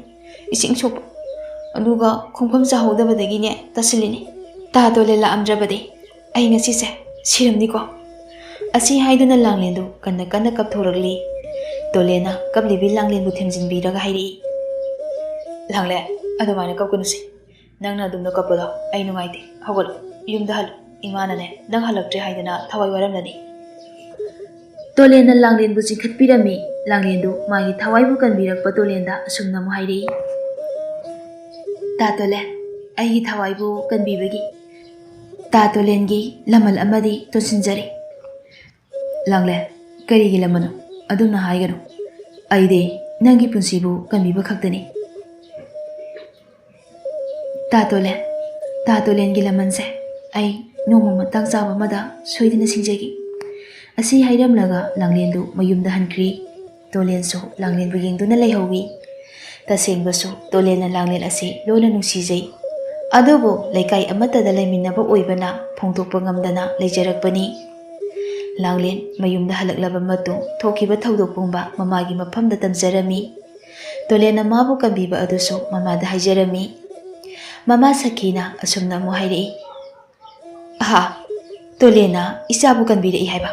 ꯏꯁꯤꯡ ꯁꯣꯛꯄ, ꯑꯗꯨꯒ ꯈꯣꯡꯐꯝ ꯆꯥꯍꯧꯗꯕꯗꯒꯤꯅꯦ ꯇꯥꯁꯤꯜꯂꯤꯅꯤ꯫ ꯇꯥ ꯇꯣꯂꯦꯟ ꯂꯥꯛꯑꯝꯗ꯭ꯔꯕꯗꯤ ꯑꯩ ꯉꯁꯤꯁꯦ ꯁꯤꯔꯝꯅꯤꯀꯣ"꯫ ꯑꯁꯤ ꯍꯥꯏꯗꯨꯅ ꯂꯥꯡꯂꯦꯟꯗꯨ ꯀꯟꯅ ꯀꯟꯅ ꯀꯞꯊꯣꯔꯛꯂꯤ꯫ ꯇꯣꯂꯦꯟꯅ ꯀꯞꯂꯤꯕꯤ ꯂꯥꯡꯂꯦꯟꯕꯨ ꯊꯦꯝꯖꯤꯟꯕꯤꯔꯒ ꯍꯥꯏꯔꯛꯏ, "ꯂꯥꯡꯂꯦꯟ, ꯑꯗꯨꯃꯥꯏꯅ ꯀꯞꯀꯅꯨꯁꯦ꯫ ꯅꯪꯅ ꯑꯗꯨꯝꯅ ꯀꯞꯄꯗꯣ ꯑꯩ ꯅꯨꯡꯉꯥꯏꯇꯦ꯫ ꯍꯧꯒꯠꯂꯣ, ꯌꯨꯝꯗ ꯍꯜꯂꯣ꯫ ꯏꯃꯥꯅꯅꯦ ꯅꯪ ꯍꯜꯂꯛꯇ꯭ꯔꯦ ꯍꯥꯏꯗꯅ ꯊꯋꯥꯏ ꯋꯥꯔꯝꯂꯅꯤ"꯫ ꯇꯣꯂꯦꯟꯅ ꯂꯥꯡꯂꯦꯟꯕꯨ ꯆꯤꯡꯈꯠꯄꯤꯔꯝꯃꯤ꯫ ꯂꯥꯡꯂꯦꯟꯗꯨ ꯃꯥꯒꯤ ꯊꯋꯥꯏꯕꯨ ꯀꯟꯕꯤꯔꯛꯄ ꯇꯣꯂꯦꯟꯗ ꯑꯁꯨꯝꯅ ꯑꯃꯨꯛ ꯍꯥꯏꯔꯛꯏ, "ꯇꯥ ꯇꯣꯂꯦꯟ, ꯑꯩꯒꯤ ꯊꯋꯥꯏꯕꯨ ꯀꯟꯕꯤꯕꯒꯤ ꯇꯥ ꯇꯣꯂꯦꯟꯒꯤ ꯂꯃꯟ ꯑꯃꯗꯤ ꯇꯣꯟꯁꯤꯟꯖꯔꯤ"꯫ "ꯂꯥꯡꯂꯦꯟ, ꯀꯔꯤꯒꯤ ꯂꯃꯟꯅꯣ? ꯑꯗꯨꯝꯅ ꯍꯥꯏꯒꯅꯨ꯫ ꯑꯩꯗꯤ ꯅꯪꯒꯤ ꯄꯨꯟꯁꯤꯕꯨ ꯀꯟꯕꯤꯕ ꯈꯛꯇꯅꯤ"꯫ "ꯇꯥ ꯇꯣꯂꯦꯟ, ꯇꯥ ꯇꯣꯂꯦꯟꯒꯤ ꯂꯃꯟꯁꯦ ꯑꯩ ꯅꯣꯡꯃ ꯃꯇꯥꯡ ꯆꯥꯕ ꯑꯃꯗ ꯁꯣꯏꯗꯅ ꯁꯤꯡꯖꯒꯦ"꯫ ꯑꯁꯤ ꯍꯥꯏꯔꯝꯂꯒ ꯂꯥꯡꯂꯦꯟꯗꯨ ꯃꯌꯨꯝꯗ ꯍꯟꯈ꯭ꯔꯤ꯫ ꯇꯣꯂꯦꯟꯁꯨ ꯂꯥꯡꯂꯦꯟꯕꯨ ꯌꯦꯡꯗꯨꯅ ꯂꯩꯍꯧꯏ꯫ ꯇꯁꯦꯡꯕꯁꯨ ꯇꯣꯂꯦꯟꯅ ꯂꯥꯡꯂꯦꯟ ꯑꯁꯤ ꯂꯣꯟꯅ ꯅꯨꯡꯁꯤꯖꯩ꯫ ꯑꯗꯨꯕꯨ ꯂꯩꯀꯥꯏ ꯑꯃꯠꯇꯗ ꯂꯩꯃꯤꯟꯅꯕ ꯑꯣꯏꯕꯅ ꯐꯣꯡꯗꯣꯛꯄ ꯉꯝꯗꯅ ꯂꯩꯖꯔꯛꯄꯅꯤ꯫ ꯂꯥꯡꯂꯦꯟ ꯃꯌꯨꯝꯗ ꯍꯜꯂꯛꯂꯕ ꯃꯇꯨꯡ ꯊꯣꯛꯈꯤꯕ ꯊꯧꯗꯣꯛ ꯄꯨꯝꯕ ꯃꯃꯥꯒꯤ ꯃꯐꯝꯗ ꯇꯝꯖꯔꯝꯃꯤ꯫ ꯇꯣꯂꯦꯟꯅ ꯃꯥꯕꯨ ꯀꯟꯕꯤꯕ ꯑꯗꯨꯁꯨ ꯃꯃꯥꯗ ꯍꯥꯏꯖꯔꯝꯃꯤ꯫ ꯃꯃꯥ ꯁꯈꯤꯅ ꯑꯁꯨꯝꯅ ꯑꯃꯨꯛ ꯍꯥꯏꯔꯛꯏ, "ꯑꯍꯥ, ꯇꯣꯂꯦꯟꯅ ꯏꯆꯥꯕꯨ ꯀꯟꯕꯤꯔꯛꯏ ꯍꯥꯏꯕ?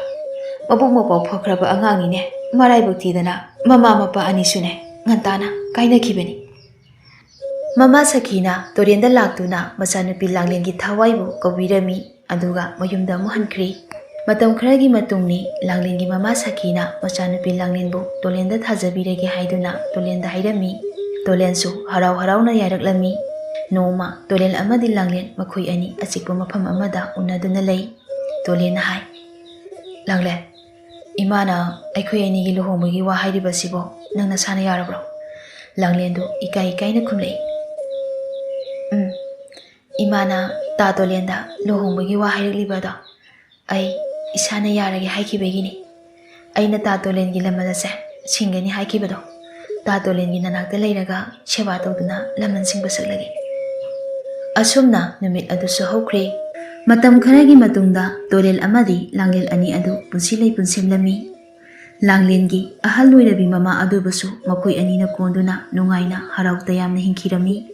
ꯃꯕꯨꯛ ꯃꯄꯥꯎ ꯐꯈ꯭ꯔꯕ ꯑꯉꯥꯡꯅꯤꯅꯦ, ꯃꯔꯥꯏꯕꯛ ꯊꯤꯗꯅ ꯃꯃꯥ ꯃꯄꯥ ꯑꯅꯤꯁꯨꯅꯦ ꯉꯟꯇꯥꯅ ꯀꯥꯏꯅꯈꯤꯕꯅꯤ꯫" ꯃꯃꯥ ꯁꯈꯤꯅ ꯇꯣꯔꯦꯟꯗ ꯂꯥꯛꯇꯨꯅ ꯃꯆꯥꯅꯨꯄꯤ ꯂꯥꯡꯂꯦꯟꯒꯤ ꯊꯋꯥꯏꯕꯨ ꯀꯧꯕꯤꯔꯝꯃꯤ, ꯑꯗꯨꯒ ꯃꯌꯨꯝꯗ ꯑꯃꯨꯛ ꯍꯟꯈ꯭ꯔꯤ꯫ ꯃꯇꯝ ꯈꯔꯒꯤ ꯃꯇꯨꯡꯅꯤ, ꯂꯥꯡꯂꯦꯟꯒꯤ ꯃꯃꯥ ꯁꯈꯤꯅ ꯃꯆꯥꯅꯨꯄꯤ ꯂꯥꯡꯂꯦꯟꯕꯨ ꯇꯣꯂꯦꯟꯗ ꯊꯥꯖꯕꯤꯔꯒꯦ ꯍꯥꯏꯗꯨꯅ ꯇꯣꯂꯦꯟꯗ ꯍꯥꯏꯔꯝꯃꯤ꯫ ꯇꯣꯂꯦꯟꯁꯨ ꯍꯔꯥꯎ ꯍꯔꯥꯎꯅ ꯌꯥꯔꯛꯂꯝꯃꯤ꯫ ꯅꯣꯡꯃ ꯇꯣꯂꯦꯟ ꯑꯃꯗꯤ ꯂꯥꯡꯂꯦꯟ ꯃꯈꯣꯏ ꯑꯅꯤ ꯑꯆꯤꯛꯄ ꯃꯐꯝ ꯑꯃꯗ ꯎꯅꯗꯨꯅ ꯂꯩ꯫ ꯇꯣꯂꯦꯟꯅ ꯍꯥꯏ, "ꯂꯥꯡꯂꯦꯟ, ꯏꯃꯥꯅ ꯑꯩꯈꯣꯏ ꯑꯅꯤꯒꯤ ꯂꯨꯍꯣꯡꯕꯒꯤ ꯋꯥ ꯍꯥꯏꯔꯤꯕꯁꯤꯕꯨ ꯅꯪ ꯅꯁꯥꯅ ꯌꯥꯔꯕ꯭ꯔꯣ?" ꯂꯥꯡꯂꯦꯟꯗꯨ ꯏꯀꯥꯏ ꯏꯀꯥꯏꯅ ꯈꯨꯝꯂꯛꯏ꯫ "ꯎꯝ, ꯏꯃꯥꯅ ꯇꯥ ꯇꯣꯂꯦꯟꯗ ꯂꯨꯍꯣꯡꯕꯒꯤ ꯋꯥ ꯍꯥꯏꯔꯛꯂꯤꯕ ꯑꯗꯣ ꯑꯩ ꯏꯁꯥꯅ ꯌꯥꯔꯒꯦ ꯍꯥꯏꯈꯤꯕꯒꯤꯅꯤ꯫ ꯑꯩꯅ ꯇꯥ ꯇꯣꯂꯦꯟꯒꯤ ꯂꯃꯟ ꯑꯁꯦ ꯁꯤꯡꯒꯅꯤ ꯍꯥꯏꯈꯤꯕꯗꯣ, ꯇꯥ ꯇꯣꯂꯦꯟꯒꯤ ꯅꯅꯥꯛꯇ ꯂꯩꯔꯒ ꯁꯦꯕꯥ ꯇꯧꯗꯨꯅ ꯂꯃꯟ ꯁꯤꯡꯕ ꯁꯛꯂꯒꯦ꯫" ꯑꯁꯨꯝꯅ ꯅꯨꯃꯤꯠ ꯑꯗꯨꯁꯨ ꯍꯧꯈ꯭ꯔꯦ꯫ ꯃꯇꯝ ꯈꯔꯒꯤ ꯃꯇꯨꯡꯗ ꯇꯣꯂꯦꯟ ꯑꯃꯗꯤ ꯂꯥꯡꯂꯦꯟ ꯑꯅꯤ ꯑꯗꯨ ꯄꯨꯟꯁꯤ ꯂꯩꯄꯨꯟ ꯁꯦꯝꯂꯝꯃꯤ꯫ ꯂꯥꯡꯂꯦꯟꯒꯤ ꯑꯍꯜ ꯑꯣꯏꯔꯕꯤ ꯃꯃꯥ ꯑꯗꯨꯕꯨꯁꯨ ꯃꯈꯣꯏ ꯑꯅꯤꯅ ꯀꯣꯟꯗꯨꯅ ꯅꯨꯡꯉꯥꯏꯅ ꯍꯔꯥꯎ ꯇꯌꯥꯝꯅ ꯍꯤꯡꯈꯤꯔꯝꯃꯤ꯫